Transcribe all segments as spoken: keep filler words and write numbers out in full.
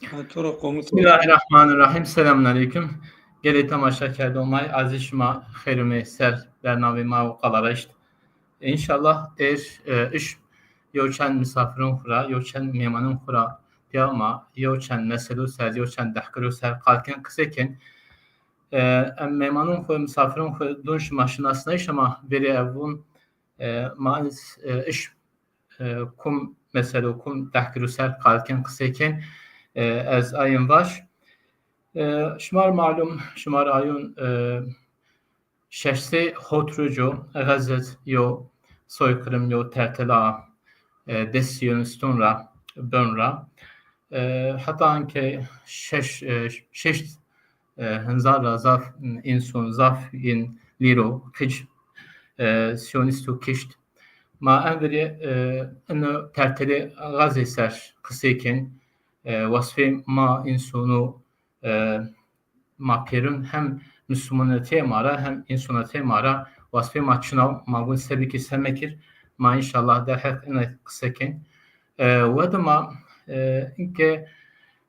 Ha, to ra qomil. Bismillahirrahmanirrahim. Selamun aleyküm. Gelê temaşekerdoxê ma, ez şima xeyr ûmê ser bernameyê ma û Qala Reşt. Înşallah êr, e, iş yew çend misafirun xwu ra, yew çend mêmanun xwu ra pîya ma yew çend meselo ser, yew çend dehkiro ser qal kên, qisê kên. E, em mêmanun xwu, misafirun xwu dûn şima şinasnayîş, ama verê ev vûn, e, ma ez, e, iş, e, kum meselo, kum dehkiro ser qal kên, qisê kên, e, ez ayên vaş. E, şima rê malum, şima rê ayûn, e, şeş sey hot roc o Xezze de yew soykırım, yew tertela, e, dest Siyonistun ra, bön ra. E, heta anke şeş, e, şeşt, e, hezar ra zaf însun, zaf yin lîro, qic, e, Siyonistu kişt. Ma enverê, e, ino tertelê Xezze ser qisê kên, e, wasfê ma însunu, e, ma pêrun hem muslumanetê ma ra hem însanetê ma ra wasfê ma çin a, ma gun sebikî se mekir, ma înşallah derheq ina qise kên. E, wede ma, e, inke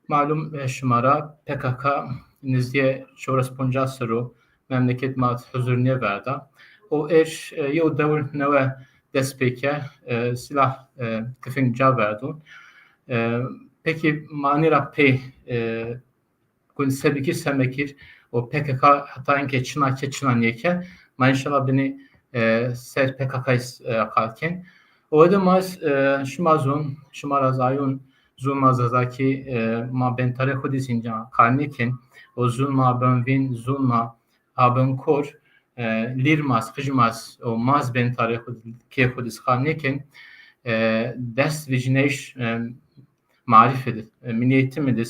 malum, e, şima ra P K K nizdîye çewres poncas serr o memleket ma huzur nêverda. O êr, e, yew dewr newe dest pê ke, e, silah, e, tifing ca verdun. E, pekî ma nî ra pey, e, gun sebikî se mekir û P K K heta inke çin a ke çin a nêke. Ma înşallah binî, e, ser P K K, e, qal kên. O wede ma, e, şima zûn, şima ra zayûn, zûn ma Zazakî, e, ma bentarê xwu dî zî înca qal nêkên. O zûn ma bön vîn, zûn ma a bön kor, e, lîr ma z, qij ma z, o ma z bentarê xwu, kê xwu dî z qal nêkên. E, dest vijneyş, e, marîfî di, e, milî eğitimî di,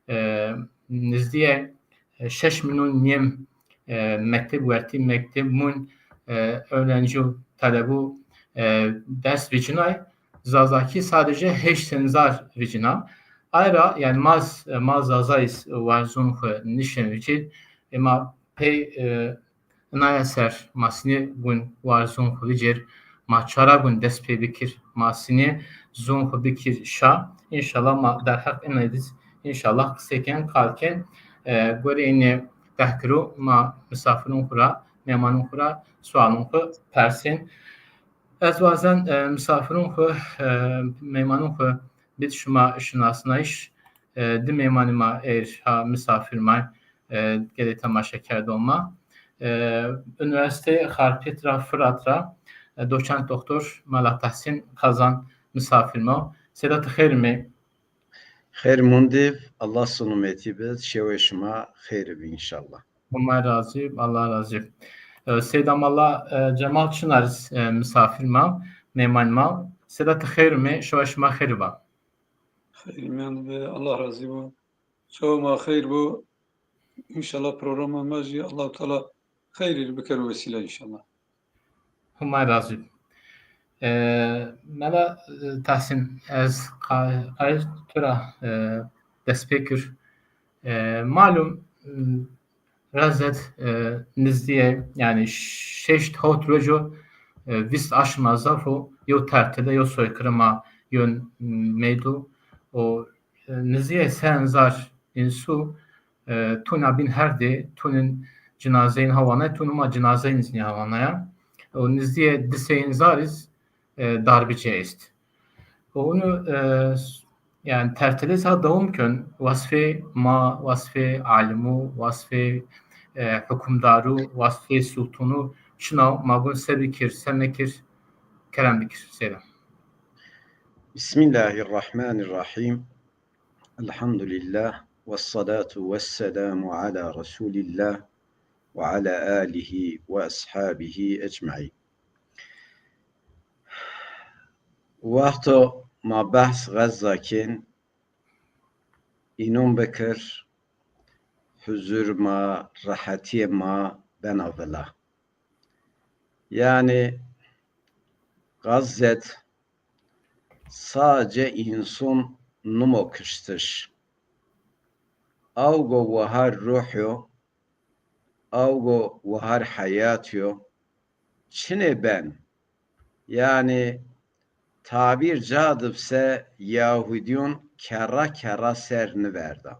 e, nizdîye, e, şeş milyon nêm, e, mekteb wertî, mekteb mûn, e, öğrenci û talebû, e, ders vicinay, Zazakî sadece heşt hezar vicina. Ay ra, yanî ma z, ma Zazayî z warzûn xwu nişên vicîr, ema pey, e, inaye ser ma sinî gun warzûn xwu vicêr, ma çara gun dest pê bikir, ma sinî zûn xwu bikir şa. Înşallah ma derheq inay dî z, înşallah qisê kên, qal kên. E, gorê înê dehkiro ma misafirûn xwu ra, mêmanûn xwu ra sualûn xwu persên. Ez wazen, e, misafirûn xwu, e, mêmanûn xwu bid şima şinasnayîş. E, di mêmanê ma êr ha misafir may, e, gelê temaşekerdoxê ma. E, Unîversîteyê Xarpêt ra, Firat ra, e, doçent doktor Mela Tahsîn Kazan misafir ma. Seyda, ti xeyr amey. Xeyr mundî, Allah selametî bid, şewê şima xeyr bi înşallah. Huma razî, Allah razî. E, Seyda Mela, e, Cemal Çinar, e, misafir ma, mêman ma. Seyda, ti xeyr amey, şewa şima xeyr ba. Xeyr mîyan de be, Allah razî bo. Şewa ma xeyr bo. Înşallah programa ma jî Allahu Teala xeyrî bikero wesîle înşallah. Huma razî. E, Mela, e, Tahsîn, ez qa-, qayîl tu ra, e, dest pê kir. E, malum, m, Xezze de, e, nizdîye, yanî şeşt hewt roc o, e, vîst aşma zaf o, yew tertile, yew soykırıma yûn, m, meydo. O, e, nizdîye se hezar însu, e, tûna bîn herdê, tûnên cinazeyîn hawanay, tûnê ma cinazeyîn zî nêhawanaya. O nizdîye di sey hezar iz, e, darbicî est. O unu, e, s-, yanî tertile zî ha dewam kên, wasfê ma, wasfê alimû, wasfê, e, hukimdarû, wasfê sultanû çin a, ma gun se bikir, se mekir, kerem bikir, Seyda. Bismillahirrahmanirrahim. Elhamdülillah. Vessalatu vesselamu ala Resulillah ve ala alihi ve ashabihi ecmaîn. Wexto ma behs Xezza kên, înûn bikir, huzur ma, rehetîyê ma bena vila. Yanî Xezze de sadece însan nimo kiştiş. Awgo wahar ruh yo, awgo wahar heyat yo, çinê ben. Yanî tabîr ca id bi se Yahudîyon kerra kerra ser niverda.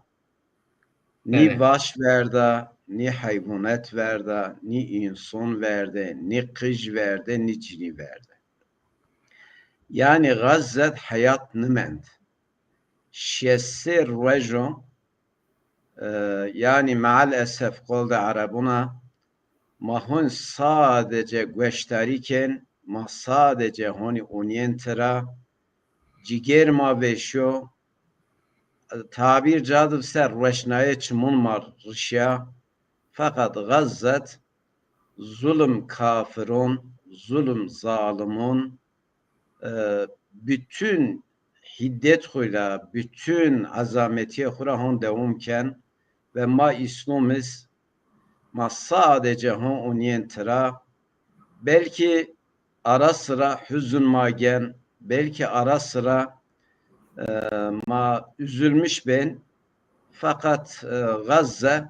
Nî Evet. vaş verda, nî heywanet verda, nî înson verde, nî qij verde, nî cinî verde. Yanî Xezze id heyat nimend. Şêst sey ruej o, e, yanî meal esef qol de erebûn a, ma hûn sadece gueşdarî kên, ma sadece honî onîyên tira, cigêr ma vêşo, tabîr ca id bi se reşnayê çimûn ma rişya, feqet Xezze id zulm kafiron, zulm zalimon, e, bütün hîddet xwu ra, bütün ezametîyê xwu ra hon dewam ken ve ma Îslom iz, ma sadece hon onîyên tira. Belkî ara sıra huzun ma gen, belkî ara sıra, e, ma üzülmüş bên. Feqet, e, Xezze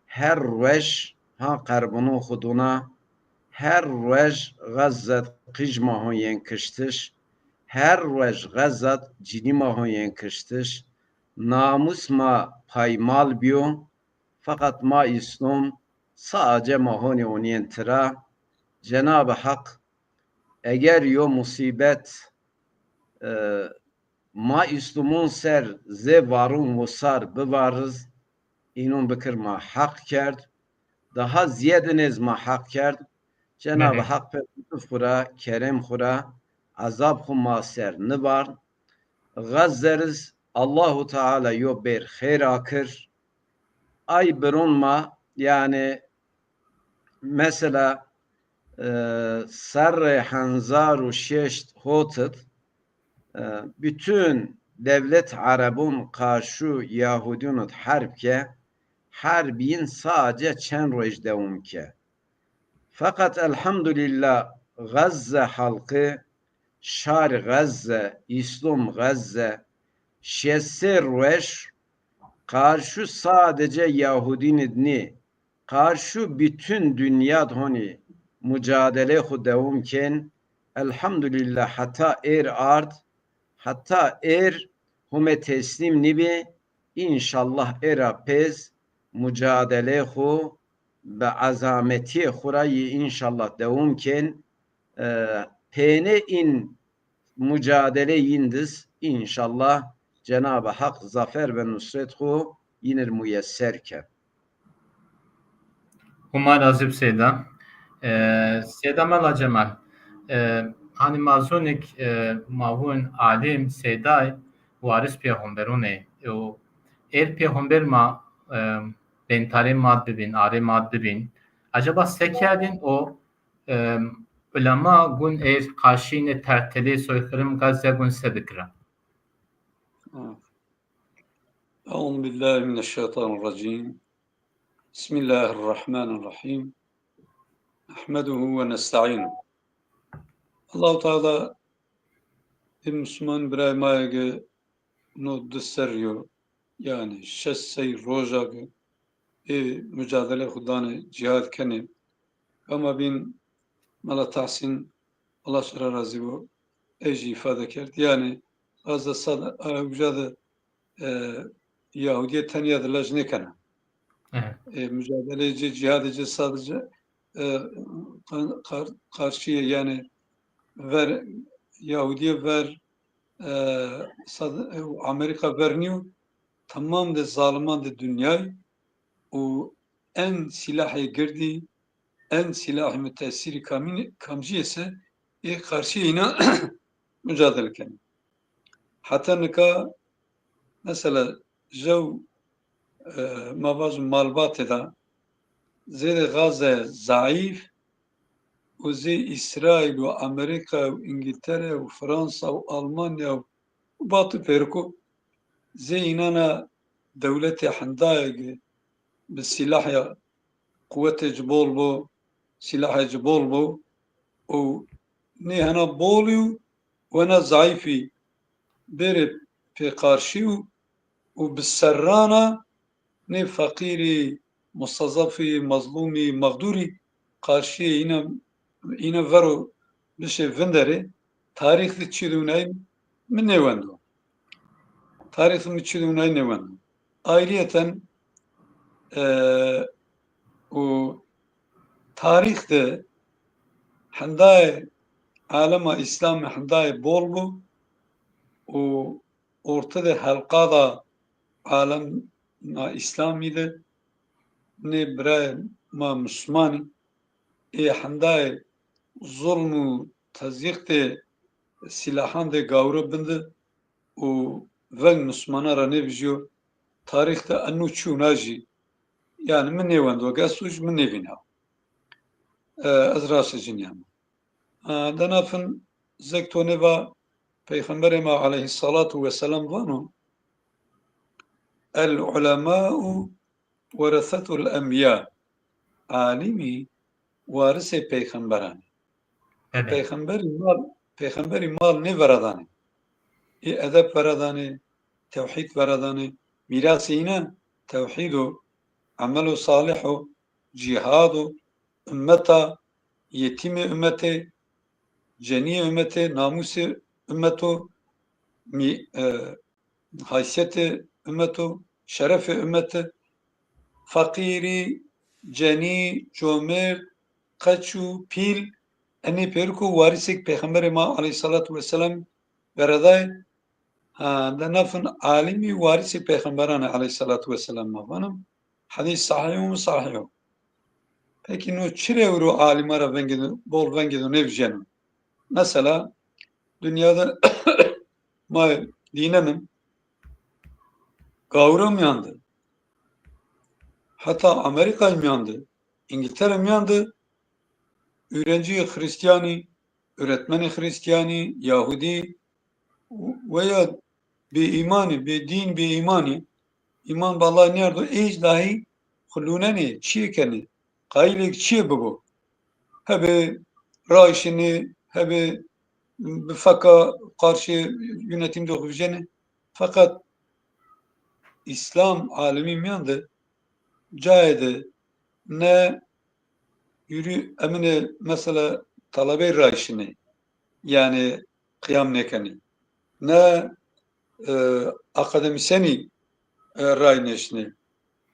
her ruej ha qerbunon xwu dûna, her ruej Xezze id qij ma hon yên kiştiş, her ruej Xezze id cinî ma hon yên kiştiş, namus ma paymal bîyo, feqet ma Îslom sadece ma honî onîyên tira. Cenab-ı Hak eger yo musîbet, e, ma Îslumon ser zê varun wusar bivariz, înon bikir ma heq kerd, daha zîyedin ez ma heq kerd. Cenab-ı Hak pê lutuf xwu ra, kerem xwu ra, ezab xwu ma ser nivarn. Xezze riz Allahu Teala yo bêr xêr akir. Ay biron ma, yanî mesela, e, serrê henzar û şeşt hot id, e, bütün devlet erebon qarşu Yahudîyon id herb ke, herb yin sadece çend ruej dewam ke. Feqet elhamdulîllah Xezze halqi, şar Xezze, Îslom Xezze, şêst sey ruej qarşu sadece Yahudîn id nî, qarşu bütün dinya id honî mucadelê xwu dewam kên. Elhamdulîllah heta êr ard, heta êr Hume teslîm nîbî, înşallah ê ra pêz mucadeleyê xwu bi ezametîyê xwu ra yî înşallah dewam kên. E, pênê în mucadeleyê yin diz înşallah Cenab-ı Hak zafer ve nusret xwu yin ir muyeser ke. Huma razî bi Seyda. E, Seyda Mela Cemal, e, hanî ma zûnik, e, ma vûn alim Seyday waris pêxemberûn ê. Û êr pêxember ma, e, bentarê ma bibîn, arê ma bibîn. Acaba se kerdîn o, e, ulema gun êr qarşînê tertelê soykırım Gazze gun se bikira? أعوذ بالله من الشيطان الرجيم. بسم الله الرحمن الرحيم. نحمده ونستعينه. Allahu Teala ê Müslüman birayê ma yê ke no di serrî yo, yanî şeş sey roja ke ê mucadele xwu danê cîhad kenê. Ama bîn Mela Tahsîn, Allah şira razî bo, ey jî îfade kerd. Yanî ez de sad, e, uca de, e, Yahudîye tenya de lej nêkena. Evet. E, mucadeleyê ci, cîhadê ci sadece, e, qar-, qar-, qarşîye, yanî ver, Yahudîye ver, e, sad-, e, Amerîka ver nîyo, temam de zaliman de dinyay û en sîlahê girdî, en sîlahê mutesîrî kamîn-, kamcî yê se ê qarşîyê înan mucadele kenê. Heta nika mesela jew, e, ma vajin malbatê de zêdê Gaze zayîf û zê Îsraîl û Amerîka û Îngîltere û Fransa û Almanya û Batî pêriko zê înana dewletê hindayê ke bi sîlahya quwetê ci bol bo, sîlahê ci bol bo û nê hena bol î û wena zayîf î bêrê pê qarşî û, û bi serrana nê feqîrî, mustezafî, mezlûmî, mexdûrî qarşîyê îna, îna vero bişê vinderê. Tarîx de çi de winayî mi nêwendo. Tarîx de mi çi de winayî nêwendo. Ayrıyeten, e, û tarîx de hendayê alema Îslamî hendayê bol bo û orte de helqa da alema Îslamî de nê birayê ma Muslimanî ê hendayê zulm û tezîq de sîlahan de gawro bin de û veng Muslimana ra nêvijîyo, tarîx de eno çi wina jî, yanî mi nêwendo, esto jî mi nêvîna. E, ez raşt cinîyame. E, dena fin zek to nêva Peyxemberê ma aleyhissalatu vesselam vano, "El ulemau weresetul enbiya." Alîmî warisê peyxemberan ê. Ebe. Peyxemberî mal, peyxemberî mal nêveradanê. Ê edeb veradanê, tewhîd veradanê. Mîrasê înan tewhîd o, emelo salih o, cîhad o, ummeta, yetîmê ummetê, cenîyê ummetê, namûsê ummet o, mî-, e, haysiyetê ummet o, şerefê ummet o, feqîrî, cenî, comêrd, qeç û pîl, enê pêriko warîsêk peyxemberê ma aleyhissalatu vesselam veradayê. Ha, de nafin alîmî warîsê peyxemberan ê aleyhissalatu vesselam ma vanim. Hedîs sahîh û sahîh o. Pekî no çirê ewro alîma ra vengê do, bol vengê do nêvijeno? Mesela, dinya de ma dînenim gawro mîyan de, heta Amerîkay mîyan de, Îngiltere mîyan de, ûrencîyê Xrîstîyanî, öğretmenê Xrîstîyanî, Yahudî veya bêîmanî, bêdîn, bêîmanî, îman bi Allah nêardo, êj dahî xwu lûnenê, çiyê kenê, qayîlêk çiyê bibo. Hebê rayşinê, hebê bi feka qarşê yönetim de xwu vijênê. Feqet Îslam alemî mîyan de cayê de ne yürü emine mesela talebey rayşinê, yanî qiyam nêkenê. Ne, e, akademîsyenî, e, ray nêşinê.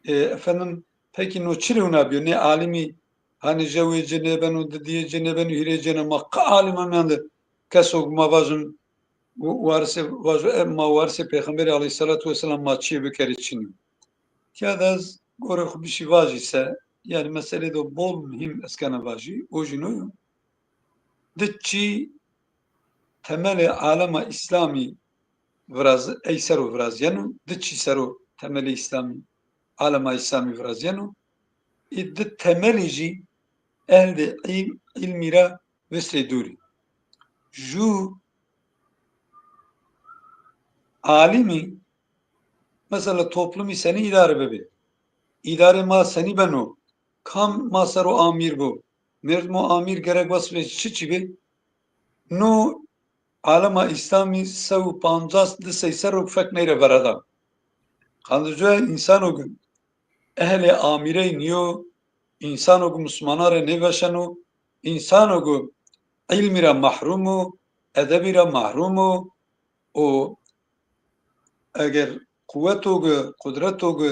E, efendim, pekî no çirê wina bîyo? Nê alîmî hanî jewê ci nêbeno, didiyê ci nêbeno, hîrê ci nê, ma qe alîma mîyan de keso ma vajin, wa-, warisê, vajo, e, ma warisê Peyxemberî aleyhissalatu vesselam ma çiyê bikerê çinî yo. Tîya de ez gorê xwu bişî vajî se, yanî meselê de bol muhîm ez kena vajî, o jî no yo. Di çî temelê alema Îslamî viraz, ey ser o virazîyeno, di çî ser o temelê Îslamî, alema Îslamî virazîyeno. Ê di temelî jî ehlê îl-, îlmî ra vistê dûrî. Ju alîmî, mesela, toplumî senî îdare bibê? Îdarê ma senî beno? Kam ma ser o amîr bo? Mêrdimo amîr gerek wesfê çiçî bê? No alema Îslamî sew û pancas di sey ser o fek ney ra verada. Qandê coya însano ki ehlê amîrey nîyo, însano ki muslimana rê nêveşeno, însano ki îlmî ra mehrûm o, edebî ra mehrûm o, û eger quweto ki, qudreto ki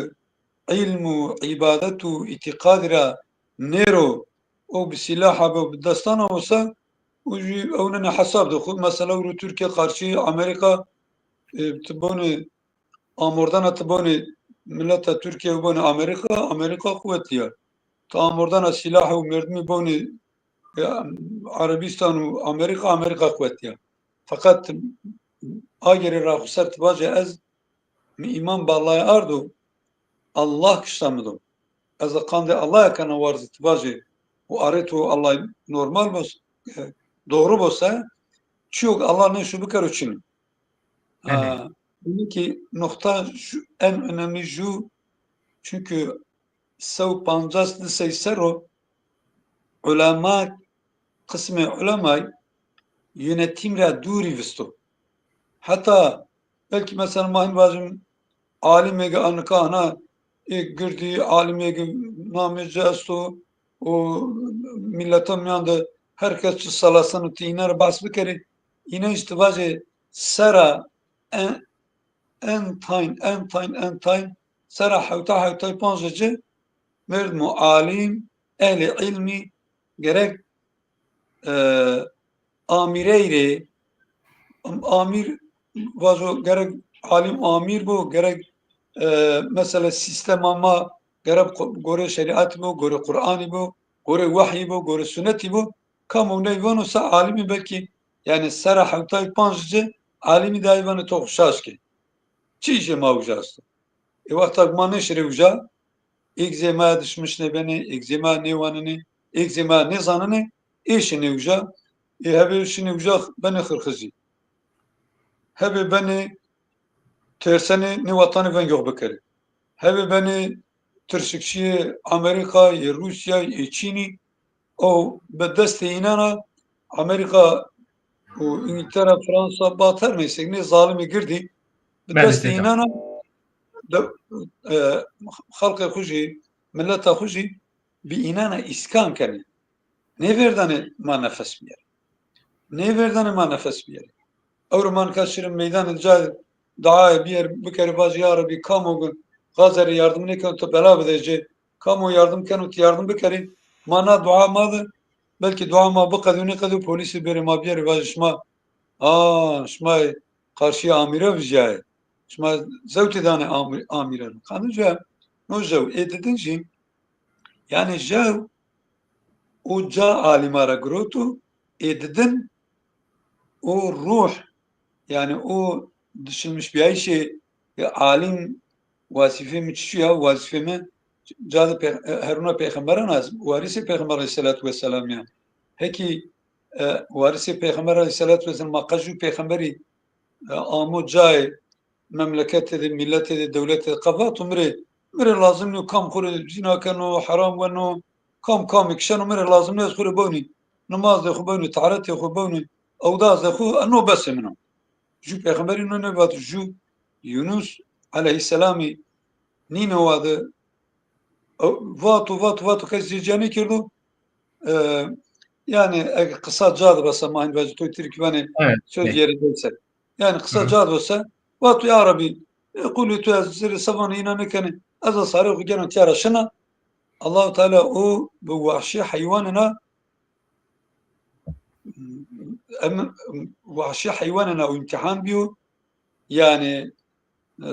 îlm û îbadet û îtîqadî ra nêro, o bi sîlaha bo, bi destan a bo se, o jî ewnenê hesab de xwu. Mesela ewro Tirkîye qarşî Amerîka, e, ti bonê amordena, ti bonê mileta Tirkîye, bonê Amerîka, Amerîka quwetlî ya. Ti amordena sîlah û merdimî bonê, e, Erebîstan û Amerîka, Amerîka quwetlî ya. Feqet agêrê ra xwu ser ti vajê ez, mi îman bi Allahî ardo, Allah kişta mi do. Ez qandê Allahî kena warzî ti vajê, û arê to Allahî normal bo, e, doğru bo se, çîyo ki Allah nêşo bikero çin o. Belê. Ha, demek ki nokta şu, en önemli şu, çünkü sew pancas di sey ser o ulema, qismê ulemay yönetim ra dûrî visto. Heta belkî mesela ma hin vajim alimêge anika ana ê girdî, alimêge namê ci esto û mîleta mîyan de her kes çi selaseno ti înan ra behs bikerê. Înanc ti vajê sera en, en tayn, en tayn, en tayn, sera hewta, hewtay panc ci merdimo alim, ehlê ilmî gerek, e, amîrey rê, amîr vajo gerek alim amîr bo, gerek, e, mesela sîstema ma gerek qu-, gorê şerîatî bo, gorê Qur'anî bo, gorê wehyî bo, gorê sunetî bo, kamo ney vano se alimî belkî, yanî sera hewtay panc ci alimî dayî vanê to xo şaş ke. Çi îşê ma uca esto? Ê wexta ma nêşirê uca, êk zê ma dişmiş nêbenê, êk zê ma nêwanenê, êk zê ma nêzanenê, ê şinê uca, ê hebê şinê uca benê xirxizî. Hebê benê tersenê nê watanê veng yox bikerê. Hebê benê tirşikçîyê Amerîka, yê Rûsya, yê Çînî, o bi destê înan a Amerîka û Îngîltere, Fransa, bater neyse, nê zalimê girdî bi destê înan a de, e, xelqê xwu jî, mileta xwu jî bi înan a îskan kenê. Nêvêrdanê ma nefes bîyerê. Nêvêrdanê ma nefes bîyerê. Ewro ma nika şirê meydanê cayê duayê bîyerê bikerê, vajê ya Rebî kamo gazerê yardim nêkeno ti bela bidê ci. Kamo yardim keno ti yardim bikerî. Ma na dua ma de, belkî dua ma biqedîyo nêqedîyo, polîsî bêrê ma bîyerê vajê şima, a, şima qarşîya amîre vijyayê. Şima zewtê danê amî-, amîre. Qandê ca no jew ê didin jî, yanî jew o ca alîma ra giroto, ê didin o ruh, yanî o dişilmişbîyayîşê, e, alim, wazîfê mi çiçî ya? Wazîfê mi ca de pê-, e, herûna pêxemberan a, warisê pêxember aleyhîsselatu wesselam ya. Hekî, e, warisê pêxember aleyhîsselatu wesselam, ma qe jû pêxemberî, e, amo cayê memleketê de, mîletê de, dewletê de qe vato mi rê, mi rê lazim nîyo, kam xwu rê zîna keno, heram weno, kam kamî kişeno, mi rê lazim nîyo, ez xwu rê bewnî, nimazê xwu bewnî, taretê xwu bewnî, ewdazê xwu, no besê min o. Jû pêxemberî no nêvato, jû Yunus aleyhîsselamî Nînewa de, e, vato, vato, vato, kes zî ca nêkerdo. E, yanî eke qisa ca de bese, ma hîn vajî to tirkî vanê, evet, söz yerindeyse. Yanî qisa ca de bese, vato ya Rebî, e, qulê to ez zerrê se vanê îna nêkenê, ez a sarê xwu gena tîya ra şina. Allahu Teala o bi wahşî heywanêna, em, wahşî heywanêna o îmtîhan bîyo. Yanî, e,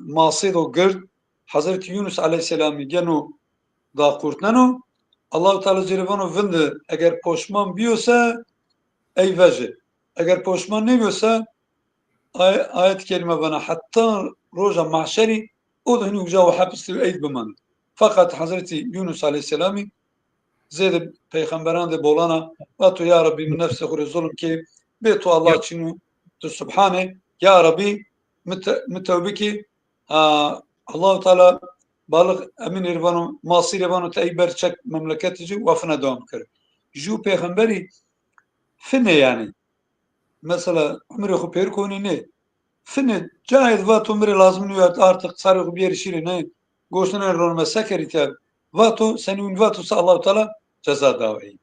masêdo gird Hezretî Yunus aleyhîsselamî geno daqurtneno. Allahu Teala ci rê vano vinde, eger poşman bîyo se ey veje. Eger poşman nêbîyo se, ay-, ayet kerîme vana, heta roja mahşerî o da hinî uca o hepis de ey de bimanê. Feqet Hezretî Yunus aleyhîsselamî zêde peyxemberan de bolana, vato ya Rebî, mi nefsê xwu rê zulm kê, bê to Allah çin o, tu subhan ê, ya Rebî, mi te-, mi tewbe kê, a, Allahu Teala balix emîn ê rê vano, masî rê vano, ti ey ber çek memleketî ci, wa fina dewam kero. Jû peyxemberî finê yanî. Mesela umrê xwu pêr konî nê. Finê cayê de vato mi rê lazim nîyo, artık sarê xwu bîyerî şîrê, ne goştine ronime, se kerî tîya. Vato, senî wîn vato se Allahu Teala ceza daw ey.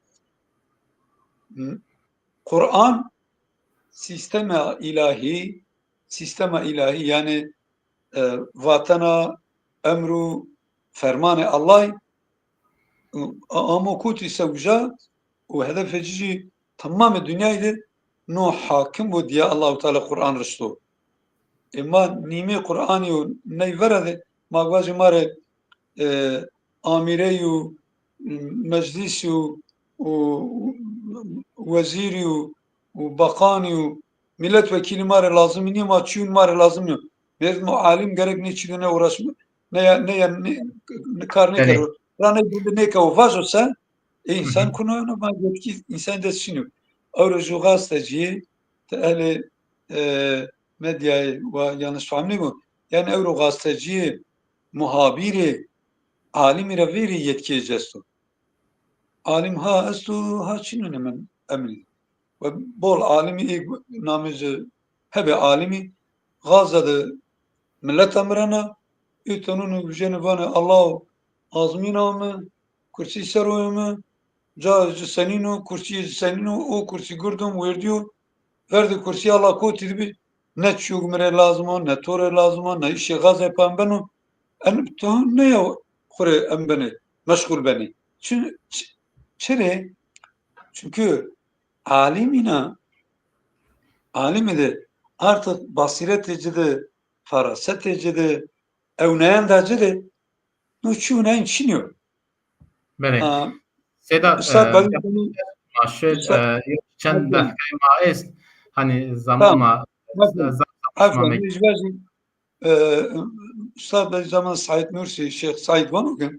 Quran sîstema îlahî, sîstema îlahî, yanî, e, vatena, emr û fermanê Allahî, a-, amo kotî se uca û hedefê ci jî temamê dinyayî de no hakim bo diye Allahu Teala Quran rişto. Ê ma nîmê Quranî yo ney vera de ma vajê ma rê, e, amîrey û meclîsî û, û wezîrî û, û beqanî û mîletwekîlî ma rê lazimî nîyo, ma çîyûn ma rê lazim nîyo. Merdimo alim gerek nê çî de nêuğraşme, ne ya, ne ya, ne, ne kar nêkero. Ra nê bende nêkewo vajo se, e, însan kuno, no ma yetkî însan dest şinî. Ewro jû gazetecîyê, ti ehlê, e, medyayê wa yanlış fehm nêbo. Yanî ewro gazetecîyê, muhabîrê, alimî ra vêrî yetkîyê ci esto. Alim ha esto, ha çin o, ne min emîn. Ve bol alimî ê namê ci hebê alimî Gaza de mileta mirena, ê tenûnê vijênê vanê Allaho azmîna mi, kursî ser o yê mi, cayê ci senîn o, kursîyê ci senîn o, o kursî gird o mi, werdî yo, Verdî kursî, Allah kotî di bî, ne çîyok mi rê lazim o, ne to rê lazim o, ne îşê xazê pan beno. En to ne ya xwu rê em benê, meşxul benê. Çi, çi, çi rê? Çünkü alimî na, alimî de artık basîretê ci de, ferasetê ci de, ewnayenda ci de, no çî ewnayên çinî yo. Belê. A, Seyda, Üstad, e, ben ma şöyle, Üstad, e, çend dakikayê ma est, hani zaman ma, zaman ma, e, Üstad, ben zaman Said Nursi, Şeyh Said vano ki,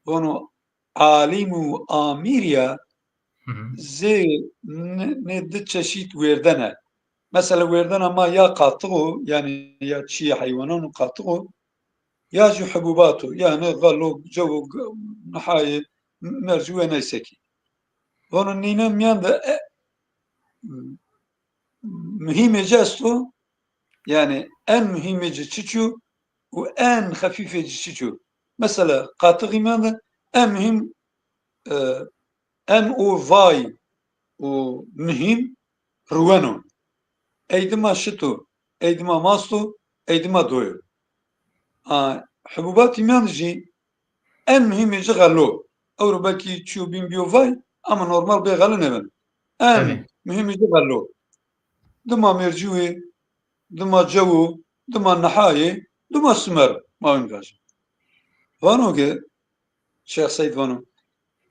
vano alim û amîr ya zê ne, ne di çeşît wêrdene. Mesela wêrdena ma ya qatix o, yani ya çîyê heywanan o qatix o, ya jî hububat o, yani xelo, cewo, nihayê, mercî we neyse ki. Vano nîne mîyan de e, muhîmê ci esto, yani en muhîmê ci çiçî yo û en xefîfê ci çiçî yo. Mesela qatixî mîyan de en muhîm, e, en o vay û muhîm ruwen o. Ey dima şit o, ey dima mast o, ey dima do yo. A, hububatî mîyan de jî en muhîmê ci xelo. Ewro belkî çîyo bîn bîyo vay, ama normal bê xelo nêbeno. En muhîmê ci xelo. Dima mercî wê, dima cewo, dima nihayê, dima simer, ma wîn vajî. Vano ke, Şeyh Seyd vano,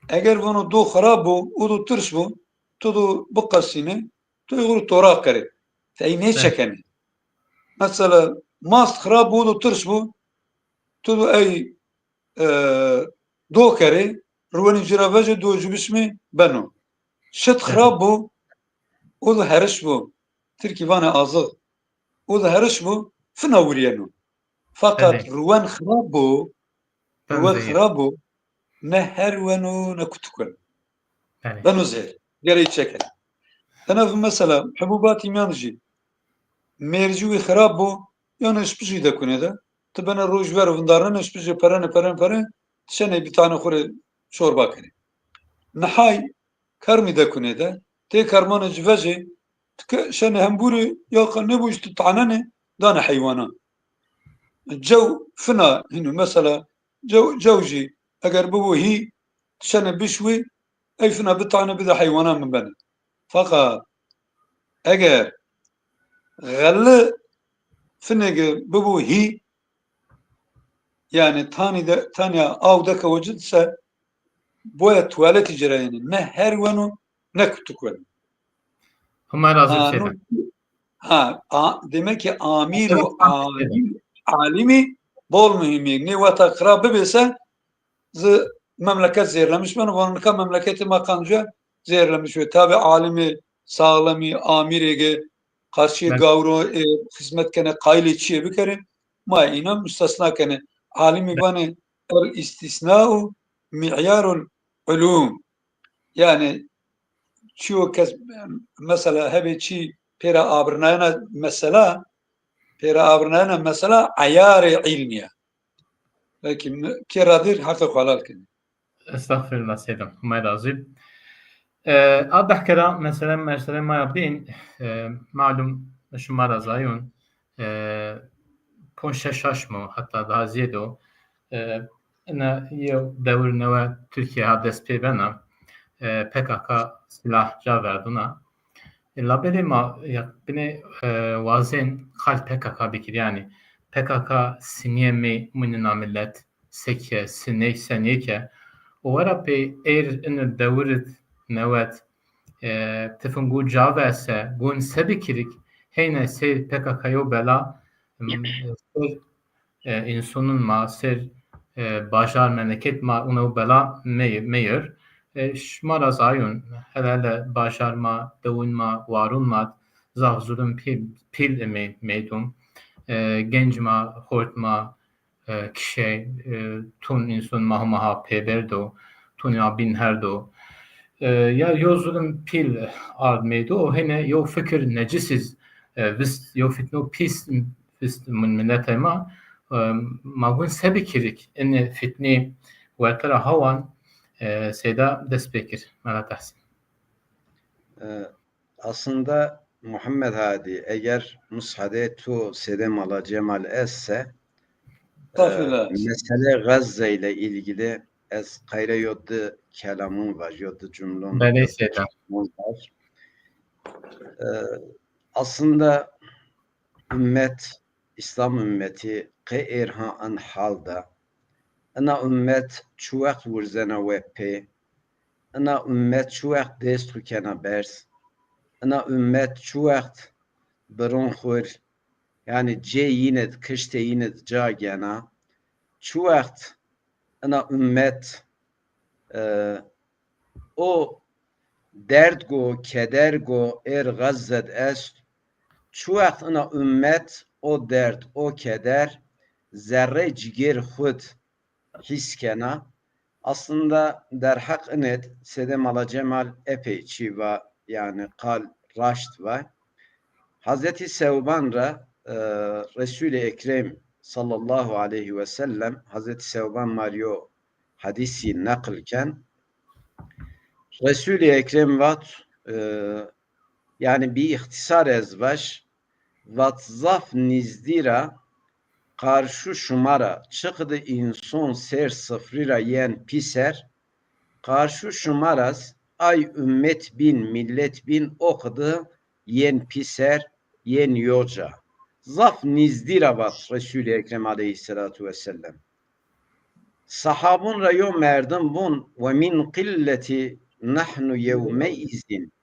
eger vano do xirab bo, o do tirs bo, to do biqesîne, to ey xwu rê toraq kerê. Ti ey nêçekenê. Mesela mast xirab bo, o do tirs bo, to do ey, e, do kerê, ruwenî ci ra vejê, do ci bişimê, beno. Şit xirab bo, o do heriş bo. Tirkî vanê azix. O do heriş bo, fina wurîyeno. Fakat ruwen xirab bo, ruwen xirab bo, ne her weno ne kutik weno. Beno zêr. Gerey çekenê. Ena mesela hububatî mîyan jî mercî wî xirab bo, yanê şpijî de kunê de. Ti benê roj ver vindarnenê, şpijî perenê, perenê, perenê, ti şenê bir tane xwu rê çorba kenê. Nihay kermî de kunê de, tê kermanê ci vejê, ti ke-, şenê hembûrê ya qe nêbo jî ti tanenê, danê heywanan. Cew fina hînû, mesela cew, cew jî eger bibo hî, ti şenê bişwî, ey fina bitane bide heywanan bibenê. Fakat eger xeli finêke bibo hî, yani tanî de, tanîya aw de ke wecid se, boya tuwaletî ci ra yenê. Ne her weno, ne kutik weno. Huma razî. Ha, no, ha, a, demek ki amîr û alim, alimî bol muhîm ê. Nê weta xirab bibê se, zi memleket zêrlemiş beno. Vano nika memleketê ma qanca zêrlemiş wê. Tabi alimê saxlemî, amîrê ge qarşîyê gawro, e, xizmet kenê, qayilê çîyê bikerê, ma înan mustasna kenê. Alimî vanê el istisnau mi'yarul ulum. Yani çîyo kes, mesela hebê çî pêra abirnayena mesela, pêra abirnayena mesela eyarê îlmî ya. Belkî mi-, kê ra dir heqê xo helal kenê. Estexfirullah Seyda, Huma razî. E, a dehke ra mesela, mesela ma ya bîn, e, malum şima ra zayûn, e, ponc şeş şaş mo, heta daha zêd o. E, ina yew dewir newe Tirkîya ha dest pê bena. E, P K K silah ca verduna. E, labelê ma ya binê, e, wazên qal P K K bikir, yanî P K K sinîyê mê munina milet, seke, siney, senîyê ke. O wera pê êr ini dewir id newet, e, tifin gu ca vese, gun se bikirik, heyne seyr P K K yo bela, m, seyr, e, însonun ma, seyr, e, bajar, memleket ma, una u bela me-, meyir. E, şima ra zayûn, hele hele bajar ma, dewun ma, warun ma, zaf zulum pîl, pîl ime meydun. E, genc ma, xort ma, e, kişey, e, tun însun ma huma ha pêber do, tun ya bîn her do. E, ya yo zulm pîl ard meydo, o hene yo fikir necisiz, e, vist, yo fitno pîs vist min-, miletê ma, e, ma gun se bikirik, ini fitnî wertera hawan, e, seyda dest pê kir, Mela Tahsîn. E, aslında Muhammed Hadi, eger musade tu sede Mala Cemal esse, e, mesele Gazze ile ilgili ez qayre yo di kelamun var, yo di cumlun, belê, yo di sede cumlun var. E, aslında ümmet, İslam ümmeti qe êr ha in hal da. Ina ümmet çi wext wirzena we pê, ina ümmet çi wext dest xwu kena berz, ina ümmet çi wext biron xwir, yanî cê yîn id, kiştê yîn id ca gena, çi wext ina ümmet, e, o derdgo, kedergo êr Gazze d est, çi wext ina ümmet o derd, o keder zerrê cigêr xwu d hîs kena. Aslında derheq inêd sede Mala Cemal epey çî va, yanî qal raşt va. Hazretî Sewban ra, e, Resûlê Ekrem sallallahu aleyhi ve sellem, Hazretî Sewban ma rê yo hadîsî neql ken. Resûlê Ekrem vat, e, yanî bî îxtîsar ez vaj, vat zaf nîzdî ra qarşu şima ra çiqidi înson ser sifrî ra yen pîser, qarşu şima ra z ay ummet bîn, millet bîn o qidi yên pîser, yên yoca. Zaf nîzdî ra vat Resûlê Ekrem aleyhisselatu vesselam. Sahabun ra yo merdim vun, "Ve min qilleti nahnu yewmeizin."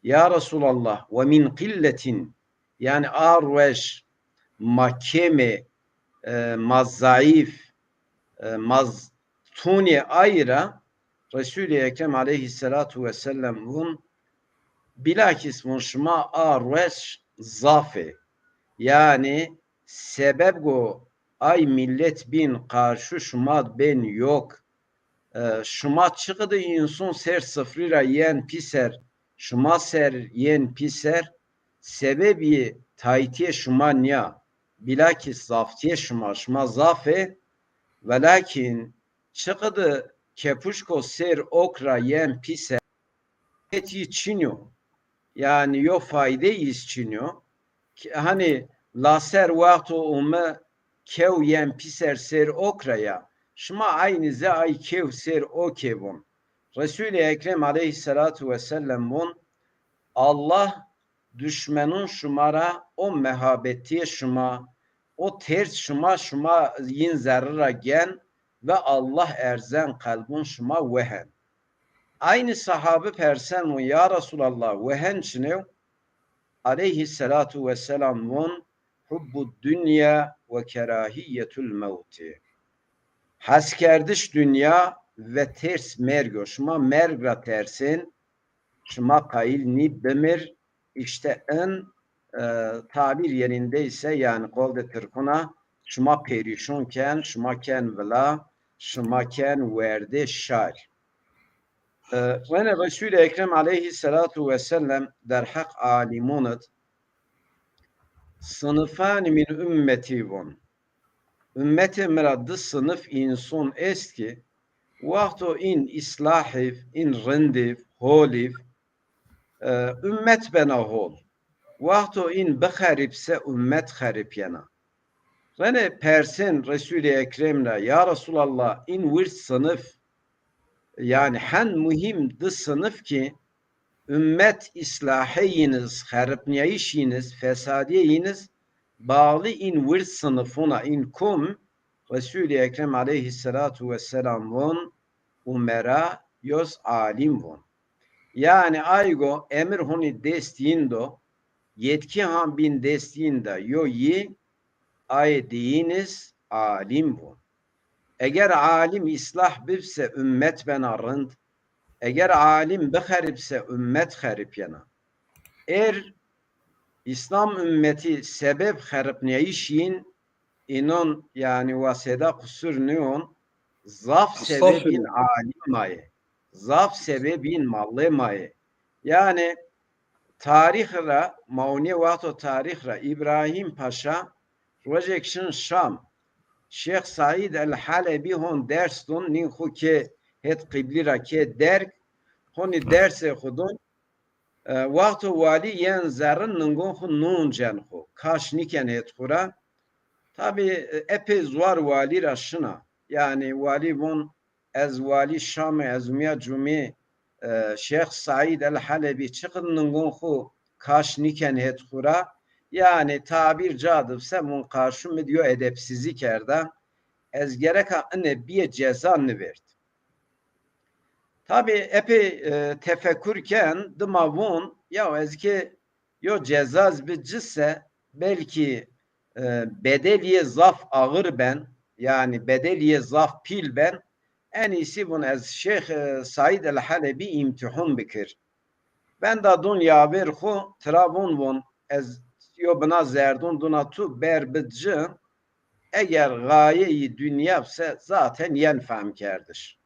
Ya Resulallah, "Ve min qilletin." Yanî a ruej ma kêm ê, e, ma zayîf, e, ma z-, tunê ay ra Resûlê Ekrem aleyhisselatu vesselam vun, bilakis vun şima a ruej zaf ê. Yanî sebebgo ay millet bîn qarşu şima d bên yok. E, şima çiqidi înson ser sifrî ra yen pîser, şima ser yên pîser, sebebî taytîyê şima nîya, bilakis zaftîyê şima, şima zaf ê, welakîn çiqidi kepuşko ser ok ra yen pîser, et yî çin o. Yanî yo fayde yî z çin o. Ki, hanî laser wexto ume kew yen pîser ser ok ra ya. Şima eynî ze ay kew ser okê vun. Resûlê Ekrem aleyhisselatu vesselam vun, Allah duşmenun şima ra o mehabetîyê şima, o ters şima, şima yin zerri ra gen ve Allah erzen qelbun şima wehen. Aynî sahabi persen vun, ya Resulallah, wehen çin ew? Aleyhisselatu vesselam vun, hubbu dunya ve kerahiyetul mewti. Heskerdiş dunya ve ters merg o. Şima merg ra tersên, şima qayîl nî bimir, işte in, e, tabir yerindeyse, yanî qol de Tirkuna, şima perîşon ken, şima ken vila, şima ken werdê şar. E, rene Resûlê Ekrem aleyhisselatu vesselam derheq alimûn id, "Sinifani min ummetî" vun. Ummetê mi ra di sinif înson est ki, wexto în îslahîv, în rindîv, holîv, e, ummet bena hol. Wexto în bixerîb se ummet xerîb yena. Rene persên Resûlê Ekrem ra, ya Resulallah, în wird sinif, yanî hend muhîm di sinif ki, ummet îslahê yin iz, xeripnîyayîş yin iz, fesadîyê yin iz, bağlı în wird sinifuna, în kum? Resûlê Ekrem aleyhisselatu vesselam vun, umera, yo z alim vun. Yanî aygo emir hunî dest yin do, yetkî han bîn dest yin da, yo yi, ayê dîyin iz alim vun. Eger alim îslah bib se ummet bena rind, eger alim bixerib se ummet xerib yena. Êr Îslam ummetî sebeb xeripnîyayîş yin, înon, yanî, wa seda qusur nîyon, zaf sebeb yin alim ma yê. Zaf sebeb yin mallê ma yê. Yanî tarîx ra, ma onîyê wexto tarîx ra, Îbrahîm Paşa rojêk şin Şam. Şêx Saîd el Helebî hon ders dun, nîn xwu kê het qiblî ra kê derg, honî dersê xwu dun. E, wexto walî yen zerrin ningon xwu nuncen xwu. Kaş nîken hêt xwu ra. Tabî, e, epey zuar walî ra şina. Yanî walî von ez walî Şamî, ez umîya cumî, e, Şêx Seîd el Helebî çiqid ningon xwu kaş nîken hêt xwu ra. Yanî tabîr ca di bise von qarşû mi di yo edepsîzî kerda. Ez gereka ine bîye ceza nivêrd. Tabî epey, e, tefekur ken, dima von, ya ez ke yo ceza ez bi ci se, belkî, e, bedelî yê zaf ağır ben, yanî bedelî yê zaf pîl ben, en îsî von ez Şêx, e, Seîd el Helebî îmtîhon bikir. Benda dun yavêr xwu, tira vun vun, ez yo bina zerdun duna tu ber bid ci, eger gayeyî dinya bise zaten yen fehm kerdiş.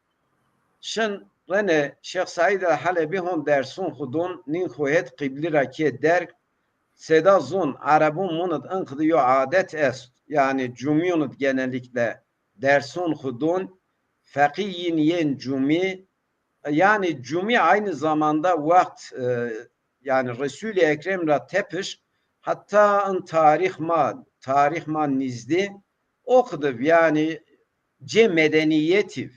Şin rene Şêx Seîd el Helebî hon dersun xwu dun, nîn xwu hêt qiblî ra kê derg, sêda zun, Erebun munid inqidi yo adet est, yanî cumîyunid genellikle dersun xwu dun, feqî yin yên cumî, yanî cumî aynı zamanda wext, e, yanî Resûlî Ekrem ra tepiş, heta in tarîx ma, tarîx ma nîzdî, o qidiv, yanî cê medenîyetîv.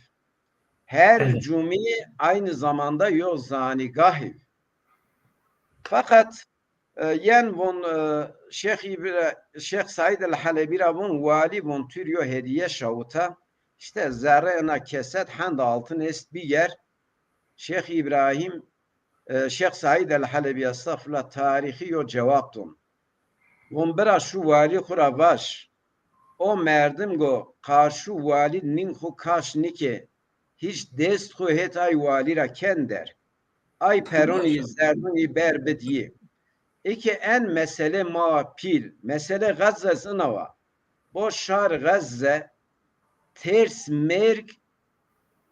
Her Evet. cumî aynı zamanda yo zanîgahîv. Feqet, e, yen von, e, Şêx Îbra-, Şêx Seîd el Helebî ra von, walî von tu rî yo hedîye şawita. Îşte zerre ina keset hend altın est bîger. Şêx Îbrahîm, e, Şêx Seîd el Helebî, estexfirullah, tarîxî yo cewab don. Von bira şu walî xwu ra vaj. O merdim go qarşu walî nîn xwu kaş nîkê, hîç dest xwu hêt ay walî ra ken der. Ay perun yî, zerdun yî ber bid yî. Eke en mesele ma pîl, mesele Gazze zî ina wa. Bo şar Gazze ters merg,